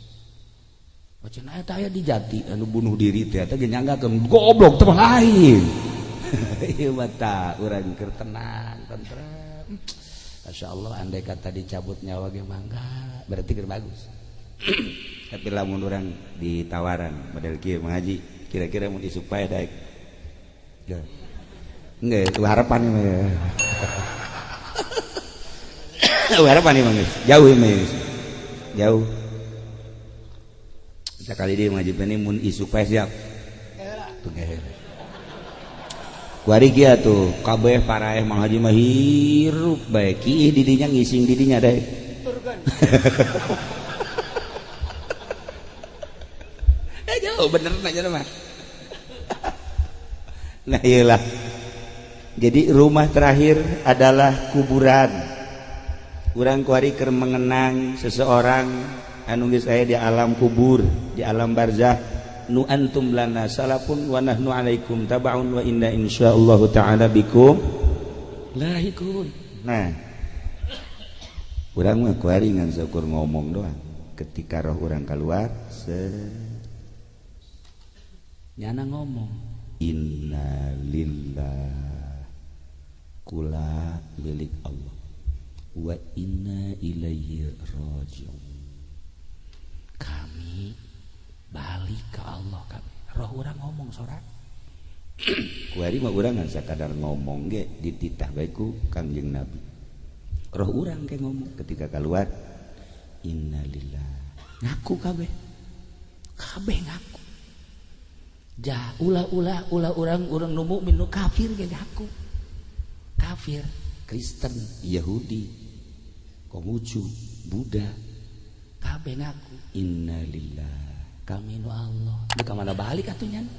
Wacana eta aya di jati anu bunuh diri teh eta ge nyanggakeun goblok teh lain. Ieu mah tah urang keur tenang, tentrem. Masyaallah andai kata dicabut nyawa ge mangga, berarti keur bagus. Tapi lamun urang ditawaran model kieu Mang Haji, kira-kira mun isuk paeh daek. Enggak, itu harapan mah ya. Harapan mah geus. Jauh mah geus. Jauh. Sekali dia ngaji ini mun isuk paeh siap. Tuh kuari kieu tuh kabeh paraeh Mang Haji mah hirup bae kiih didinya ngising didinya daek. Jauh bener nanya mah. Nah iyalah. Jadi rumah terakhir adalah kuburan. Urang kuari keur mengenang seseorang anu geus aya di alam kubur, di alam barzah. Nu antum lana salafun wa nahnu alaikum tabaun wa inna insyaallah ta'ala bikum lahikun. Nah, urang mah kuari ngan syukur ngomong doang. Ketika roh urang keluar se nyana ngomong inna lillah, kula milik Allah, wa inna ilaihi rajiun. Kami balik ke Allah kami. Roh urang ngomong sorak. Kuari mah urang ngan sakadar ngomong ge dititah bae ku Kangjeng Nabi. Roh urang ke ngomong ketika keluar inna lillah. Ngaku kabeh. Kabeh ngaku. Jah ulah-ulah ulah urang-urang nu mukmin nu kafir ge ngaku. Kafir, Kristen, Yahudi, Konghucu, Buddha, kabeh ngaku. Inna lillah, kami nu Allah. Di ka mana balik atuh nyan?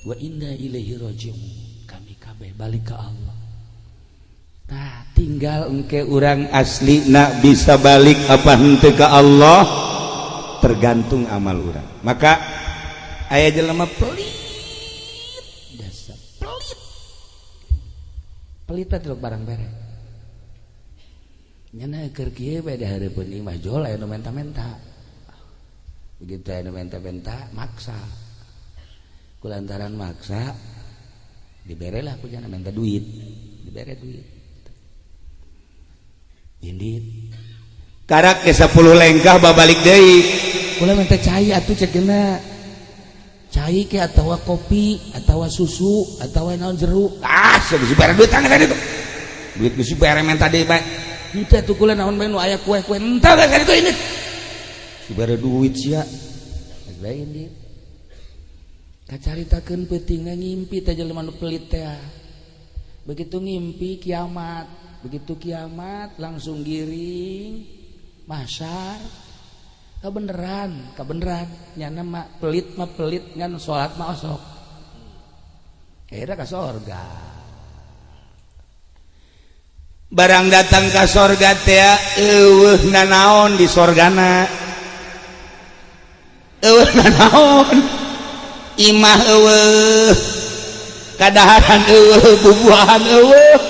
Wa inna ilaihi rajiun. Kami kabeh balik ke Allah. Tah tinggal engke urang asli nak bisa balik apa henteu ka Allah tergantung amal urang. Maka aya jelema pelit, dasar pelit. Pelit teh barang bere. Nyana keur kieu bae dihareupeun imah jol aya nu menta-menta. Begitu aya nu menta-menta maksa. Kulantaran maksa diberelah ku jana menta duit, dibere duit. Indit. Karak ke 10 lengkah babalik deui. Kula menta cai atuh cek geuna. Cai ke atawa kopi atawa susu atawa naon jeruk. Ah, geus bare duit tangan itu. Duit geus bare menta deui bae. Henteu atuh kula naon bae nu aya kue-kue. Henteu geus itu indit. Bare duit sia. Geus bae indit. Kacaritakeun peutingna ngimpi teh jelema nu pelit teh. Begitu ngimpi kiamat, begitu kiamat langsung giring mahsyar. Kabeneran, kabeneran nyana mah pelit ngan salat mah osok. Akhirnya ka sorga. Barang datang ka sorga teh eueuh nanaon di sorgana. Eueuh nanaon. Imah eueuh. Kadaharan eueuh, bubuahan eueuh.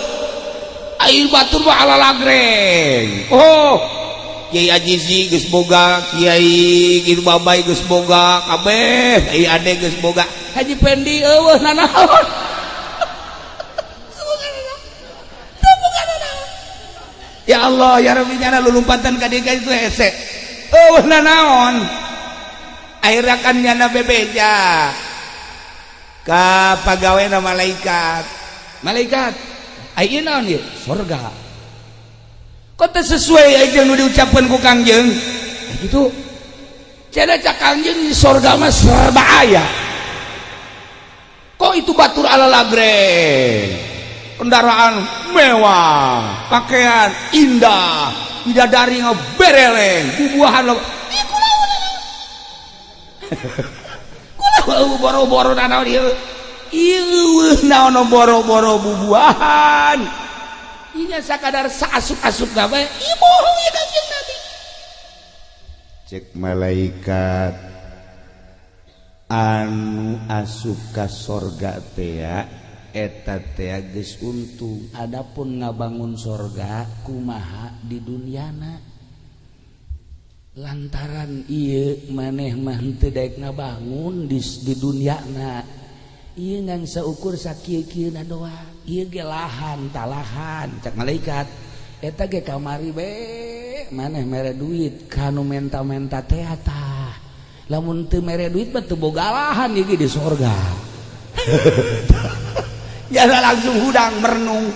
Air batur mah ala lagreng. Oh, Kiai Ajizi geus boga, Kiai gitu Babai geus boga, kabeh Kiai Ade geus boga. Haji Pendi eueuh nanaon. Ya Allah ya Rabbi, nyana lulumpatan ka dieu itu hese. Eueuh nanaon. Akhirnya kan nyana bebeja ka pagawena malaikat. Malaikat, aya naon ieu? Sorga. Kok teu sesuai aja nu diucapkeun ku Kangjeng? Nah, gitu. Cenah cak Kangjeng di sorga mah serba aya. Kok itu batur ala lagreng, kendaraan mewah, pakaian indah, bidadari bereleng, bubuahan lo. Ih, kulawan boro-boro nanaon ieu. Ieu naon boro-boro bubuahan. Inya sakadar saasup-asup bae. Ieu bohong ieu Kangjeng Nabi. Cek malaikat anu asup ka sorga teh eta teh geus untung. Adapun ngabangun sorga kumaha di duniana, lantaran ieu maneh mah henteu daek ngabangun di duniana, ieu ngan saukur sakieu-kieuna doang. Ieu ge lahan talahan cak malaikat eta ge kamari be maneh mere duit kanu menta-menta teh tah, lamun teu mere duit mah teu boga lahan ieu ge di sorga. Ya langsung hudang merenung,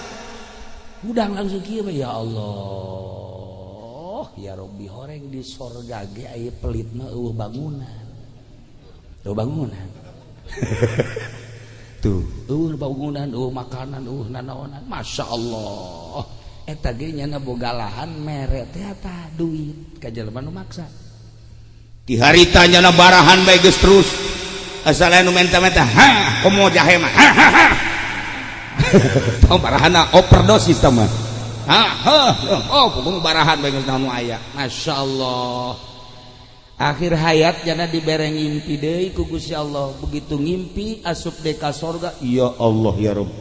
hudang langsung kieu ya Allah ya Rabbi, horeng di sorga ge aya pelit mah eueuh bangunan, eueuh bangunan. Tuh eueuh bangunan, eueuh makanan, eueuh nanaonan. Masya Allah, eta ge nyana boga lahan mere teh tah duit ka jelema nu maksa. Di harita nyana barahan bae geus terus asal anu menta-menta, ha komo jahe mah, ha ha ha. Tong barahana overdosis tah mah. Ha ha, oh pokoknya barahan bae geus naon nu aya. Masya Allah, akhir hayat jana dibere ngimpi deui ku Gusti Allah. Begitu ngimpi asup deui ka sorga, ya Allah ya Rabb,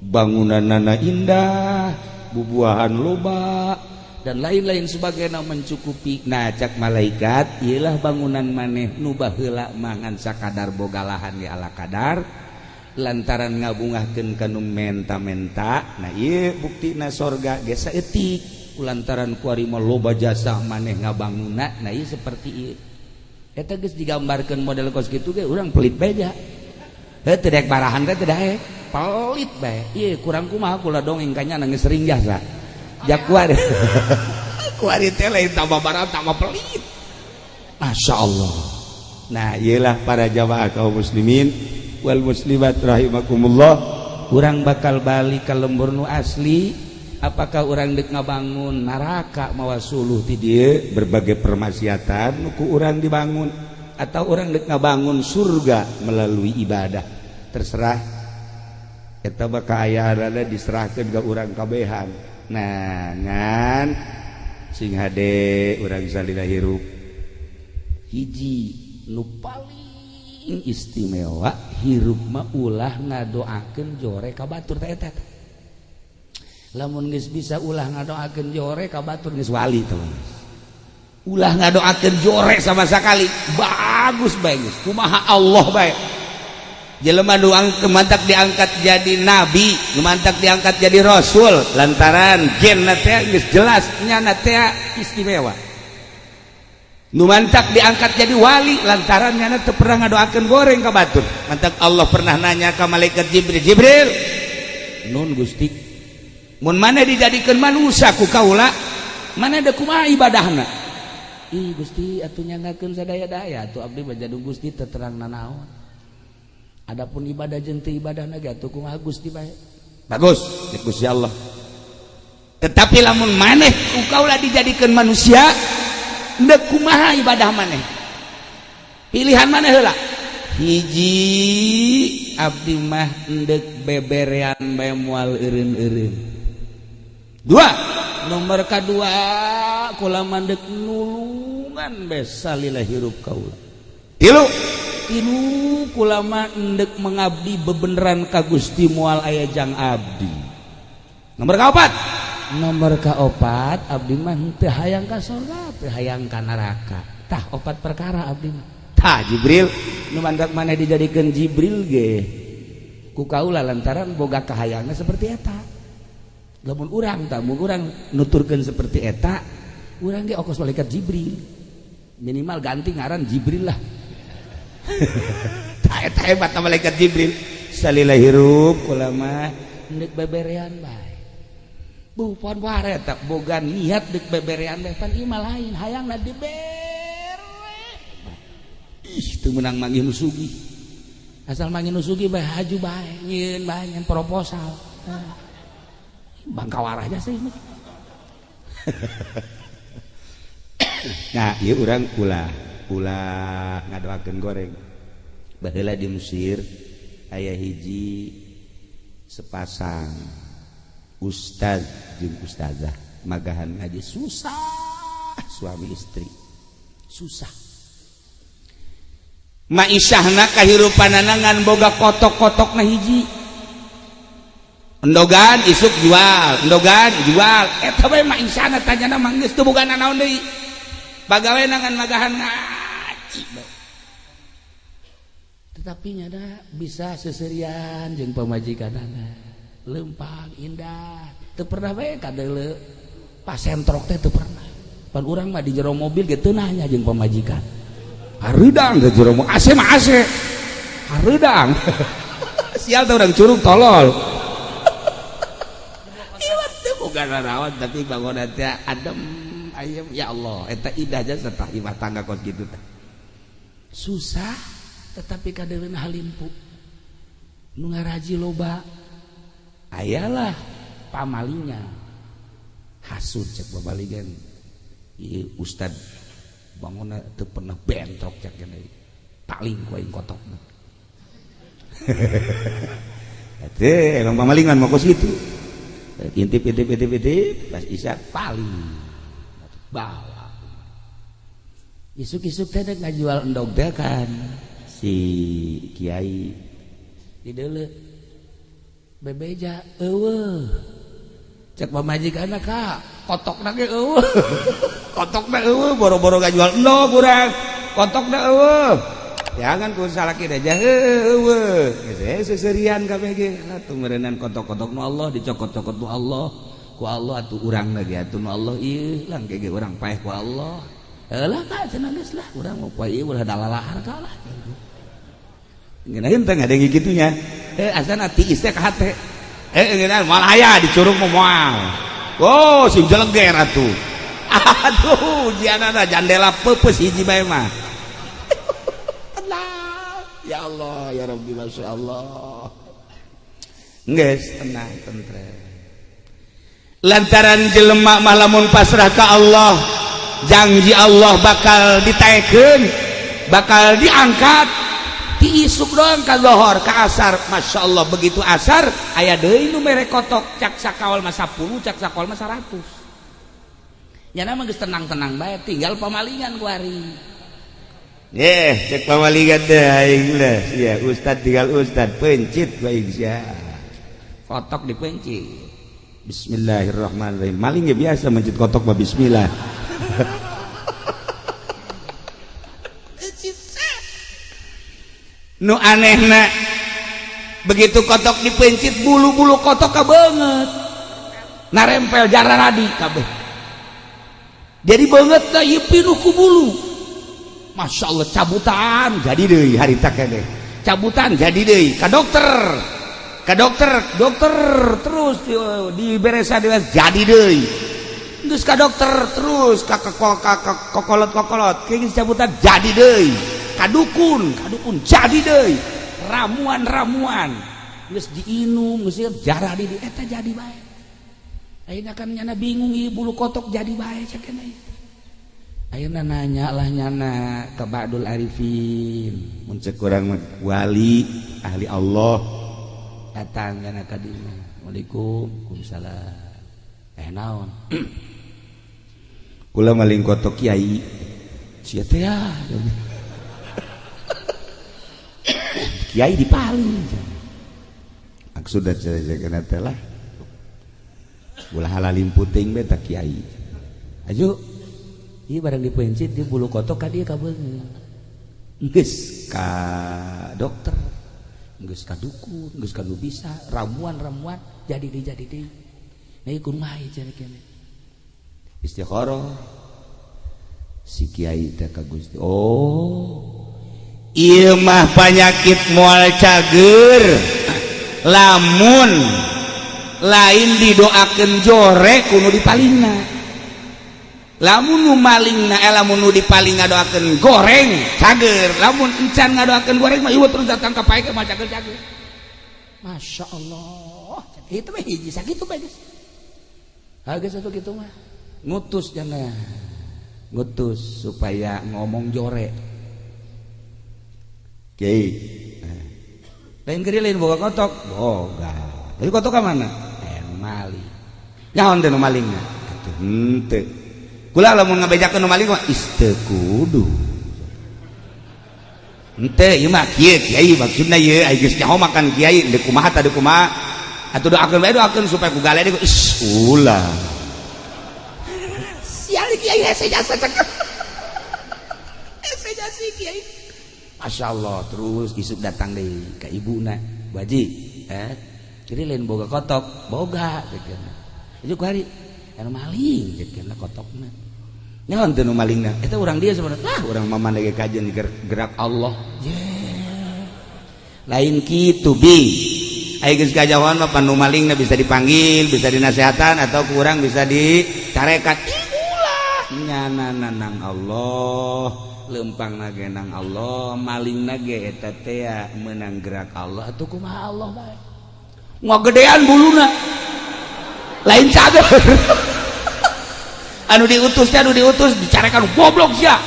bangunanana indah, bubuahan loba dan lain-lain sebagainya mencukupi. Nah cak malaikat, iyalah bangunan maneh nu baheula mangan sakadar boga lahan di ala kadar lantaran ngabungahkeun kanu menta-menta. Nah ieu buktina sorga ge saeutik lantaran kuari mah loba jasa maneh ngabangunna. Nah ieu seperti ieu eta geus digambarkeun model kos kitu ge urang pelit bae ja. Heuh teu daek barahan teh teu daek, pelit bae. Ieu kurang kumaha kula dongeng ka nya geus sering jasa. Ja kuari. Kuari teh lain tambah barahan tambah pelit. Masya Allah. Nah iyalah para jamaah kaum muslimin wal muslimat rahimakumullah, urang bakal balik ka lembur nu asli. Apakah urang dek ngabangun neraka mawa suluh ti dieu berbagai permaksiatan nu ku urang dibangun, atau urang dek ngabangun surga melalui ibadah? Terserah, eta mah kaayaanana diserahkeun ka urang kabehan. Nah ngan sing hade urang salila hirup hiji nu paling istimewa hirup mah ulah ngadoakeun jore ka batur teh eta. Lamun geus bisa ulah ngadoakeun jore ka batur geus wali teh. Ulah ngadoakeun jore sama sekali, bagus bae geus kumaha Allah bae. Jelema nu mantak diangkat jadi nabi, nu mantak diangkat jadi rasul lantaran genna teh geus jelas nyana teh istimewa. Nu mantak diangkat jadi wali lantaran nyana teu pernah ngadoakeun goreng ka batur. Mantak Allah pernah nanya ka malaikat Jibril, Jibril, nun Gusti, mun mana dijadikeun manusia ku kaula, mana da kumaha ibadahna? Ih Gusti atuh nyanggakeun sadaya-daya atuh abdi mah jadung Gusti teu terang nanaon. Adapun ibadah jeung teu ibadahna ge atuh kumaha Gusti bae. Bagus cek Gusti Allah. Tetapi lamun maneh ku kaula dijadikeun manusia, ndek kumaha ibadah maneh? Pilihan maneh heula. Hiji abdi mah endek beberean bae moal eureun-eureun. Dua, nomor kadua kula mandek nulungan bae salila hirup kaula. Tilu, tilu kula mah endek mengabdi bebeneran ka Gusti moal aya jang abdi. Nomor kaopat, Nomor kaopat abdi mah teu hayang ka surga, teu hayang ka neraka. Tah opat perkara abdi mah. Tah Jibril nu mandak maneh dijadikeun Jibril ge ku kaula lantaran boga kahayangna seperti eta. Lamun urang tah mun urang nuturkeun seperti eta, urang ge okos malaikat Jibril. Minimal ganti ngaran Jibril lah. Tah eta hebat malaikat Jibril. Salila hirup kula mah deuk beberean bae. Bukan waret tak boga niat deuk beberean bae pan ieu mah lain hayangna dibere. Ih teu meunang manggih nu sugih. Asal manggih nu sugih bae haju bae nyieun bae nyen proposal. Bangka warahnya sih. Nah, ieu urang ulah ulah ngadoakeun goreng. Baheula di Mesir aya hiji sepasang ustaz jeung ustazah magahan ngaji susah suami istri susah maisahna kahirupanana ngan boga kotok-kotokna hiji endogan isuk jual endogan jual eta bae maisahna tanyana mah geus teu boga nanaon deui pagaweana ngan magahan ngaji bae. Tetapi nyada bisa seserian jeung pamajikanana lempang indah teu pernah bae kadeuleu pasentrok teh teu pernah pan urang mah di jero mobil ge teu nanya jeung pamajikan hareudang di jero mobil AC mah AC hareudang sial teh urang curug tolol ieu teu boga naraon tapi bangunan teh adem ayem ya Allah eta indah jasa tah imah tangga kos kitu teh susah tetapi kadeuleuna halimpu nu ngaraji loba ayalah pamalinya hasud cek babaligan ieu ustad bangunna teu pernah bentrok cek deui paling ku aing kotokna teh emang pamalingan mah kos kitu intip intip intip intip pas isya paling bawa isuk-isuk teh dek ngajual endog teh kan si kiai di deuleu bebeja eueuh cek pamajikanna ka kotokna ge eueuh kotokna eueuh boro-boro ngajual endog urang kotokna eueuh jangan ku salaki aja eueuh geus seserian kabeh ge atuh meureunnan kotok-kotok nu Allah dicokot-cokot nu Allah ku Allah atuh urangna ge atuh nu Allah ieu lang ge urang paeh ku Allah heulah ka cenah geus lah urang mah poe ieu ulah dalalahar ka lah ngeunaheun teh ngadenge kitunya asana tiis teh ka hate ngeunaheun moal aya dicurug mah moal oh sing jeleger atuh aduh ujianana jandela peupeus hiji bae mah tenang ya Allah ya Rabbi masyaallah geus tenang tentrem lantaran jelema mah lamun pasrah ka Allah janji Allah bakal ditaekeun bakal diangkat ti isuk doang ka lohor ka asar Masya Allah begitu asar aya deui nu mere kotok cak sakawal mah 10 cak sakawal mah 100 nyana mah geus tenang-tenang bae tinggal pamalingan kuari cek pamalingan teh aing lah sia ustad tinggal ustad pencit bae sia kotok dipencit Bismillahirrahmanirrahim maling ge biasa mencit kotok mah bismillah. Nu anehna begitu kotok dipencit bulu-bulu kotok kabeungeut narempel jararadi kabeh jadi beungeut teh ieu pinuh ku bulu Masya Allah cabutan jadi deui harita keneh cabutan jadi deui ka dokter dokter terus diberesa jadi deui geus ka dokter terus ka kokolot-kokolot geus cabutan jadi deui kadukun kadukun jadi deui ramuan-ramuan geus diinum geus jarah di eta jadi bae ayeuna kan nyana bingung ieu bulu kotok jadi bae cek keneh ayeuna nanya lah nyana ka Ba'dul Arifin mun cek urang wali ahli Allah datang nyana ka dieu Assalamualaikum waalaikumsalam naon kula maling kotok kiai sia teh ya kiai dipaling maksudna cenah teh lah Ulah halalim puting be tak kiai. Aju ieu barang dipencit di bulu kotok ka dieu kabeungeut. Geus ka dokter, geus ka dukun, geus ka nu bisa, ramuan-ramuan jadi deui jadi deui. Nah ieu kumaha ieu cenah kene. Istikharah si kiai teh ka Gusti. Oh, ieu mah panyakit moal cager lamun lain didoakeun jore ku nu dipalingna. Lamun nu malingna eh lamun nu dipaling ngadoakeun goreng cager, lamun encan ngadoakeun goreng mah ieu terus datang ka pae mah cager-cager. Masya Allah, itu mah hiji sakitu bae geus. Ha geus atuh kitu mah. Ngutus jangan ngutus supaya ngomong jore. Kiai lain kiri lain boga kotok, boga. Jadi kotok ka mana? Maling. Nyaon teh nu malingna? Atuh henteu. Kula lamun ngabejakeun nu maling mah is teu kudu. Henteu ieu mah kieu kiai maksudna ieu ai geus nyaho makan kiai deuk kumaha tah deuk kumaha. Atuh doakeun bae doakeun supaya ku gale deui is ulah. Sial kiai hese jasa cek. Hese jasa kiai. Masya Allah terus isuk datang deui ka ibuna. Bu Haji, eh jadi lain boga kotok, boga gitu. Itu kuari anu maling gitu kotokna. Nyaon teh nu malingna? Eta urang dia sebenarnya. Ah, urang mah maneh ge kajen gerak Allah. Yeah. Lain kitu bi. Ai geus kajahoan mah nu malingna bisa dipanggil, bisa dinasehatan atau kurang bisa dicarekan. Ulah nyana nang Allah, lempang ge nang Allah, malingna ge eta teh meunang gerak Allah atuh kumaha Allah bae. Ngagedean buluna lain cager. Anu diutus teh anu diutus dicarekan goblok sia.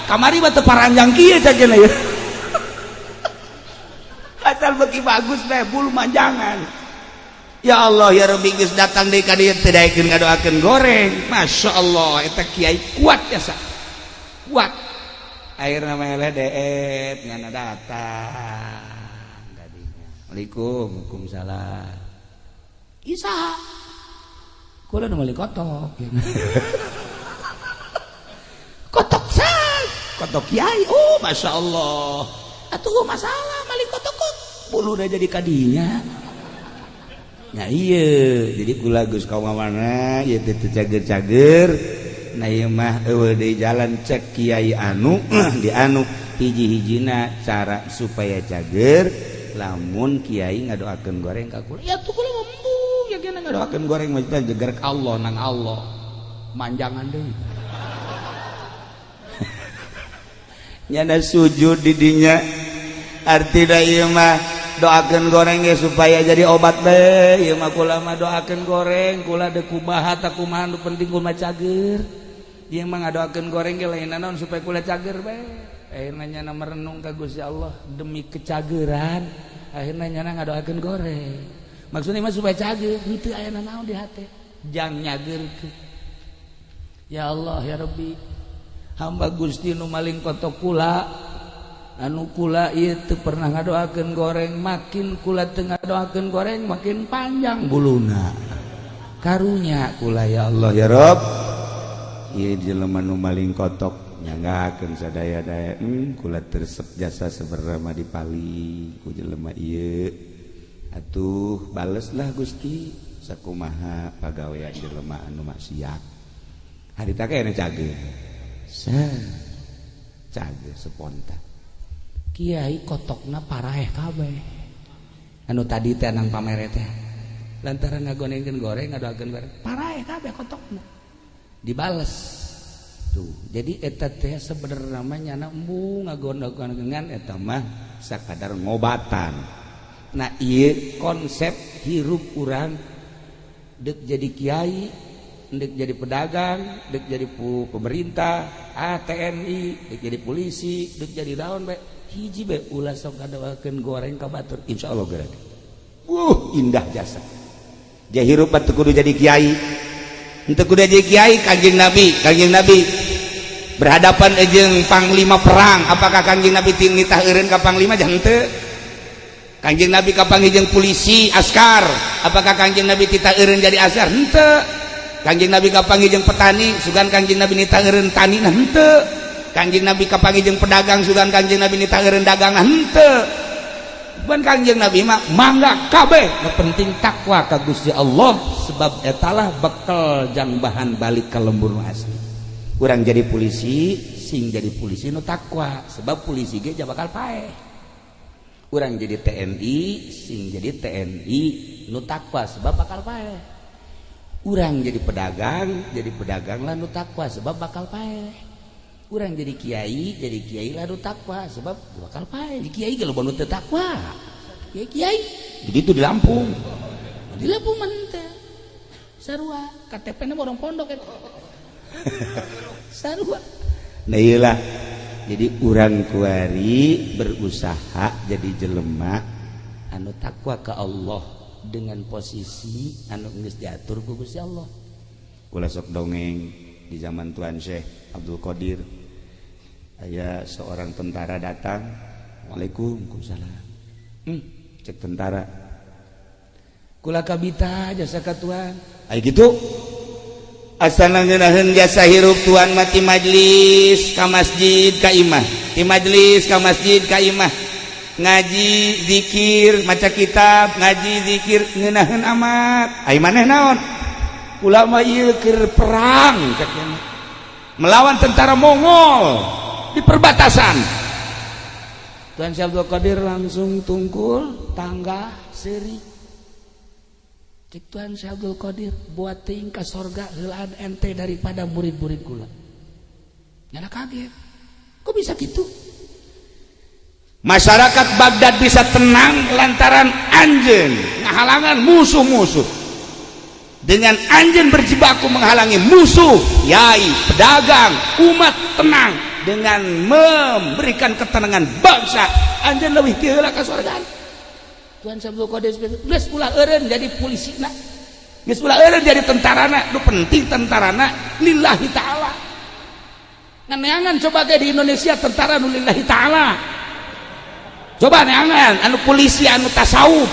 Kamari mah teu paranjang kieu cageuna ya. Asal beki bagus teh bulu manjangan. Ya Allah ya Rabbi geus datang deui ka dieu teu daekeun ngadoakeun goreng. Masya Allah eta kiai kuat ya sa. Kuat. Akhirna mah eleh deet ngana datang. Assalamualaikum. Waalaikumsalam. Isa kula nu meuli kotok. Kotok sa, kotok kiai. Oh, Masya Allah. Atuh masalah mali kotok kok bulu udah jadi kadinya. Nah iya, jadi kula geus ka mana ieu teh teu cager-cager. Nah ieu mah eueuh deui jalan cek kiai anu di anu hiji-hijina cara supaya cager lamun kiai ngadoakeun goreng ka kula. Ya tuh kula embung ya kena ngadoakeun goreng maksudna jeger Allah nang Allah. Manjangan deui. Nyana sujud di dinya. Artina ieu mah doakeun goreng ge supaya jadi obat bae. Ieu mah kula mah doakeun goreng, kula deuk kumaha ta kumaha nu penting kula cager. Ieu mah ngadoakeun goreng ge lain naon supaya kula cager bae. Akhirna nyana merenung ka Gusti Allah demi kecageran. Akhirna nyana ngadoakeun goreng. Maksudna mah supaya cager, henteu aya naon di hate. Jang nyageurkeun. Ya Allah ya Rabbi, hamba Gusti nu maling kotok kula anu kula ieu teu pernah ngadoakeun goreng, makin kula teu ngadoakeun goreng makin panjang buluna. Karunya kula ya Allah ya Rabb. Ieu jelema nu maling kotok nyanggakeun sadaya-daya kula teresep jasa seberapa dipaling ku jelema ieu. Atuh baleslah Gusti sakumaha pagawean jelema anu maksiat. Harita kayaknya cager. Cager spontan. Kiai kotokna paraeh kabeh. Anu tadi teh nang pamere teh. Lantaran ngagonengkeun goreng ngadoakeun goreng, paraeh kabeh kotokna. Dibales. Tuh, jadi eta teh sebenarnya namanya nyana embung ngagonengkeun eta mah sakadar ngobatan. Nah, ieu konsep hirup urang deuk jadi kiai, dek jadi pedagang, dek jadi pemerintah, TNI, dek jadi polisi, dek jadi daun bae. Hiji bae ulah sok ngadoakeun goreng ka batur, insyaallah gerak. Indah jasa. Dia hirup teu kudu jadi kiai. Henteu kudu jadi kiai Kanjeng Nabi, Kanjeng Nabi berhadapan jeung panglima perang, apakah Kanjeng Nabi ting nitah eureun ka panglima? Jangan teu. Kangjeng Nabi kapanggih jeung polisi askar, apakah Kangjeng Nabi tita eureun jadi askar? Henteu. Kangjeng Nabi kapanggih jeung petani, sugan Kangjeng Nabi nita eureun tani? Nah, henteu. Kangjeng Nabi kapanggih jeung pedagang, sugan Kangjeng Nabi nita eureun dagang? Henteu. Bukan, Kangjeng Nabi mah mangga kabeh, nu penting takwa ka Gusti Allah, sebab etalah bekal jang bahan balik ke lembur nu asli. Urang jadi polisi, sing jadi polisi nu takwa, sebab polisi ge bakal paeh. Urang jadi TNI, sing jadi TNI nu takwa, sebab bakal paeh. Urang jadi pedagang, jadi pedagang lah nu takwa, sebab bakal paeh. Urang jadi kiai lah nu takwa, sebab bakal paeh. Di kiai kalau nu teu takwa, kiai kiai begitu di Lampung, di Lampung mah teh sarua KTP na orang pondok eta sarua. Nah, iyalah, jadi urang kuari berusaha jadi jelema anu takwa ke Allah dengan posisi anu geus diatur ku Gusti Allah. Kula sok dongeng di zaman Tuan Syekh Abdul Qadir, aya seorang tentara datang. Waalaikumsalam. Cek tentara, kula kabita jasa ka tuan. Aya gitu asana ngeunaheun jasa hirup tuan mati, majlis ka masjid ka imah, di majlis ka masjid ka imah, ngaji, zikir, maca kitab, ngaji, zikir, ngeunaheun amat. Ai maneh naon? Kula mah ieu keur perang, cek melawan tentara Mongol di perbatasan. Tuan Syekh Abdul Qadir langsung tungkul tangga seuri. Cek Tuan Syekh Abdul Qadir, buat ting ka sorga heulaan ente daripada murid-murid kula. Nyana kaget, kok bisa gitu? Masyarakat Baghdad bisa tenang lantaran anjeun ngahalangan musuh-musuh. Dengan anjeun berjibaku menghalangi musuh, yai, pedagang, umat tenang dengan memberikan ketenangan bangsa. Anjeun lebih ti heula ka sorga. Tuan Syekh Abdul Qadir geus ulah eureun jadi polisina, geus ulah eureun jadi tentarana, nu penting tentarana lillahi ta'ala. Neangan coba ge di Indonesia tentara nu lillahi ta'ala. Coba neangan anu polisi anu tasawuf.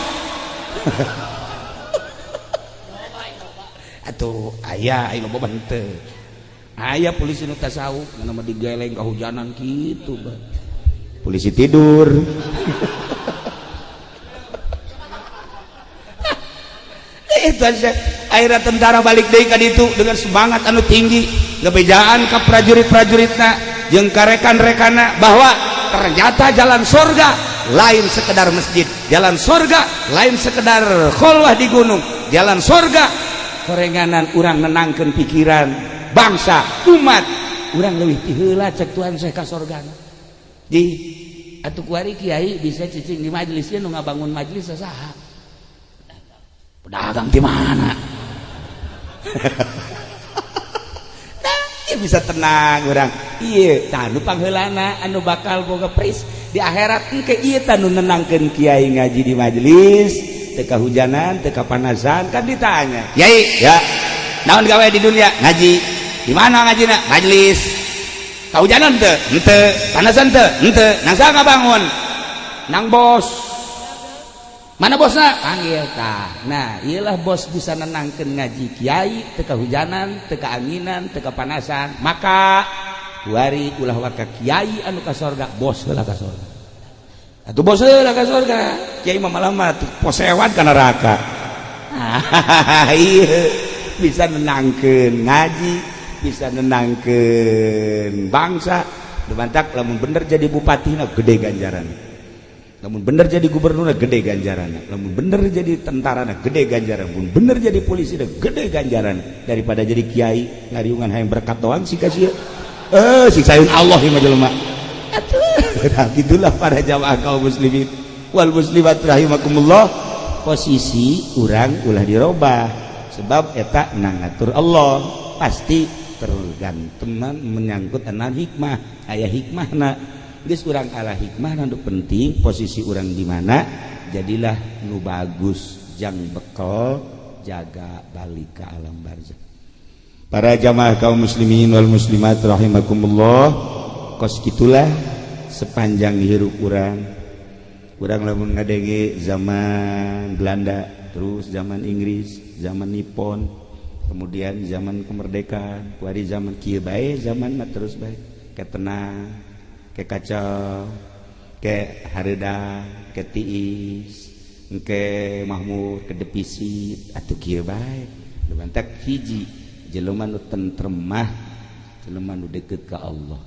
Atuh aya, aya loba henteu. Aya polisi nu tasawuf, mana mah digeleng kahujanan kitu bah. Polisi tidur. Itu aja. Akhirnya tentara balik deui ka ditu dengan semangat anu tinggi, ngebejaan ka prajurit-prajuritna jeung ka rekan-rekanna bahwa ternyata jalan surga lain sekedar masjid, jalan surga lain sekedar kholwah di gunung, jalan surga korenganan urang nenangkeun pikiran bangsa umat urang leuwih ti heula, cek Tuhan saya ka sorgana. Di atuh kuari kiai bisa cicing di majelis, nu ngabangun majelis saha? Pedagang di mana? Nah, bisa tenang urang. Iya, tah nu pangheulana anu bakal boga pris di akhirat engke ieu tah nu nenangkeun kiai ngaji di majelis, teu kahujanan, teu kapanasan. Kan ditanya, "Kiai, ya, naon gawe di dunia?" "Ngaji." "Di mana ngajina?" "Majelis." "Kahujanan teu?" "Henteu." "Panasan teu?" "Henteu." "Nang saha ngabangun?" "Nang bos." "Mana bosna?" "Panggil." Tah, nah iyalah bos bisa nenangkeun ngaji kiai teu kahujanan, teu kaanginan, teu kapanasan. Maka kuari ulah waka kiai anu ka sorga, bos heula ka sorga. Atuh bos heula ka sorga, kiai mah malah mah posewan ka neraka. Iya, bisa nenangkeun ngaji, bisa nenangkeun bangsa. Dibantak lamun bener jadi bupati na gede ganjaran, lamun bener jadi gubernur gede ganjaran, lamun bener jadi tentara gede ganjaran, lamun bener jadi polisi gede ganjaran, daripada jadi kiai ngariungan hayang berkat doang sih kasih siksaeun Allah ieu mah jelema. Atuh, nah, gitulah para jamaah kaum muslimin wal muslimat rahimakumullah. Posisi urang ulah dirobah, sebab eta nang ngatur Allah, pasti tergantung menyangkut anak hikmah, aya hikmahna. Geus urang ala hikmah, nu penting posisi urang di mana, jadilah nu bagus jang bekal jaga balik ke alam barzah. Para jamaah kaum muslimin wal muslimat rahimakumullah, kos gitulah sepanjang hirup urang. Urang lamun ngadenge zaman Belanda, terus zaman Inggris, zaman Nippon, kemudian zaman kemerdekaan, kuari zaman kieu bae, zaman mah terus bae ke tenang, ke kacau, ke hareudang, ke tiis, ke mahmur, ke defisit, atuh kieu bae. Mantak hiji jelema nu tentrem mah jelema nu deket ka Allah.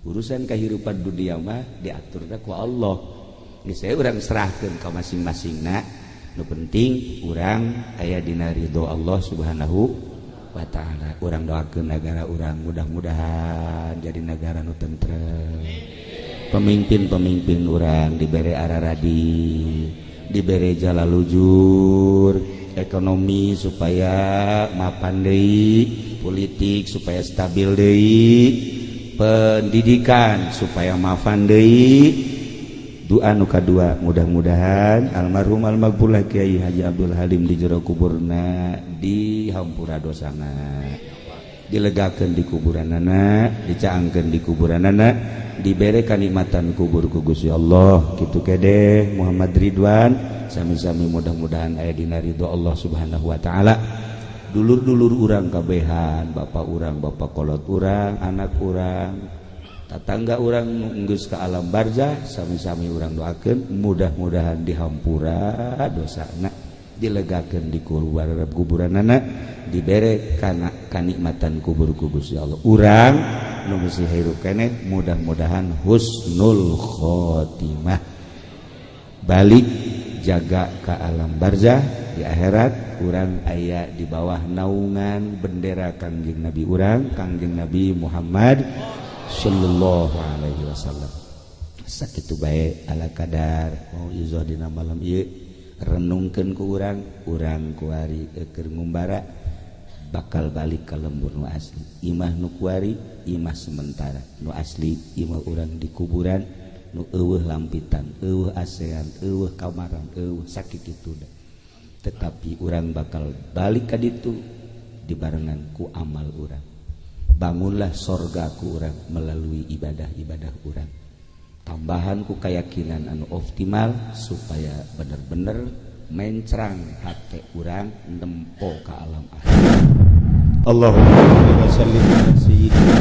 Urusan kehidupan dunia mah diatur ku Allah. Geus saya urang serahkeun ka masing-masingna. Nu penting urang aya dina ridho Allah Subhanahu wa Ta'ala. Urang doakeun negara urang mudah-mudahan jadi negara nu tentrem, pemimpin-pemimpin urang dibere araradi, dibere jalalujur, ekonomi supaya mapan deui, politik supaya stabil deui, pendidikan supaya mapan deui. Doa nu kadua, mudah-mudahan almarhum almaghfurlah Kiai Haji Abdul Halim di jero kuburna dihampura dosana, dilegakeun di kuburanana, dicaangkeun di kuburanana, dibere kanikmatan kubur ku Gusti Allah. Kitu kede Muhammad Ridwan, sami-sami mudah-mudahan aya dina ridho Allah Subhanahu wa Taala. Dulur-dulur urang kabehan, bapak urang, bapak kolot urang, anak urang, tatangga urang geus ka alam barzah, sami-sami urang doakeun mudah-mudahan dihampura dosana, dilegakeun di kuburanana, dibere kana kanikmatan kubur ku Gusti Allah. Urang nu masih hirup keneh mudah-mudahan husnul khotimah, balik jaga ke alam barzah, di akhirat urang aya di bawah naungan bendera Kangjeng Nabi urang, Kangjeng Nabi Muhammad sallallahu alaihi wasallam. Sakitu bae ala kadar mauizah dina malam ieu. Renungkeun ku urang, urang kuari keur ngumbara bakal balik ke lembur nu asli. Imah nu kuari imah sementara, nu asli imah urang di kuburan nu euweuh lampitan, euweuh asean, euweuh kamaran, euweuh sakit itu. Tetapi urang bakal balik ka ditu dibarengan ku amal urang. Bangunlah sorga ku urang melalui ibadah-ibadah urang, tambahan ku keyakinan anu optimal supaya bener-bener mencrang hati urang nempo ke alam akhir. Allahumma sholli wa sallim ala sayyidina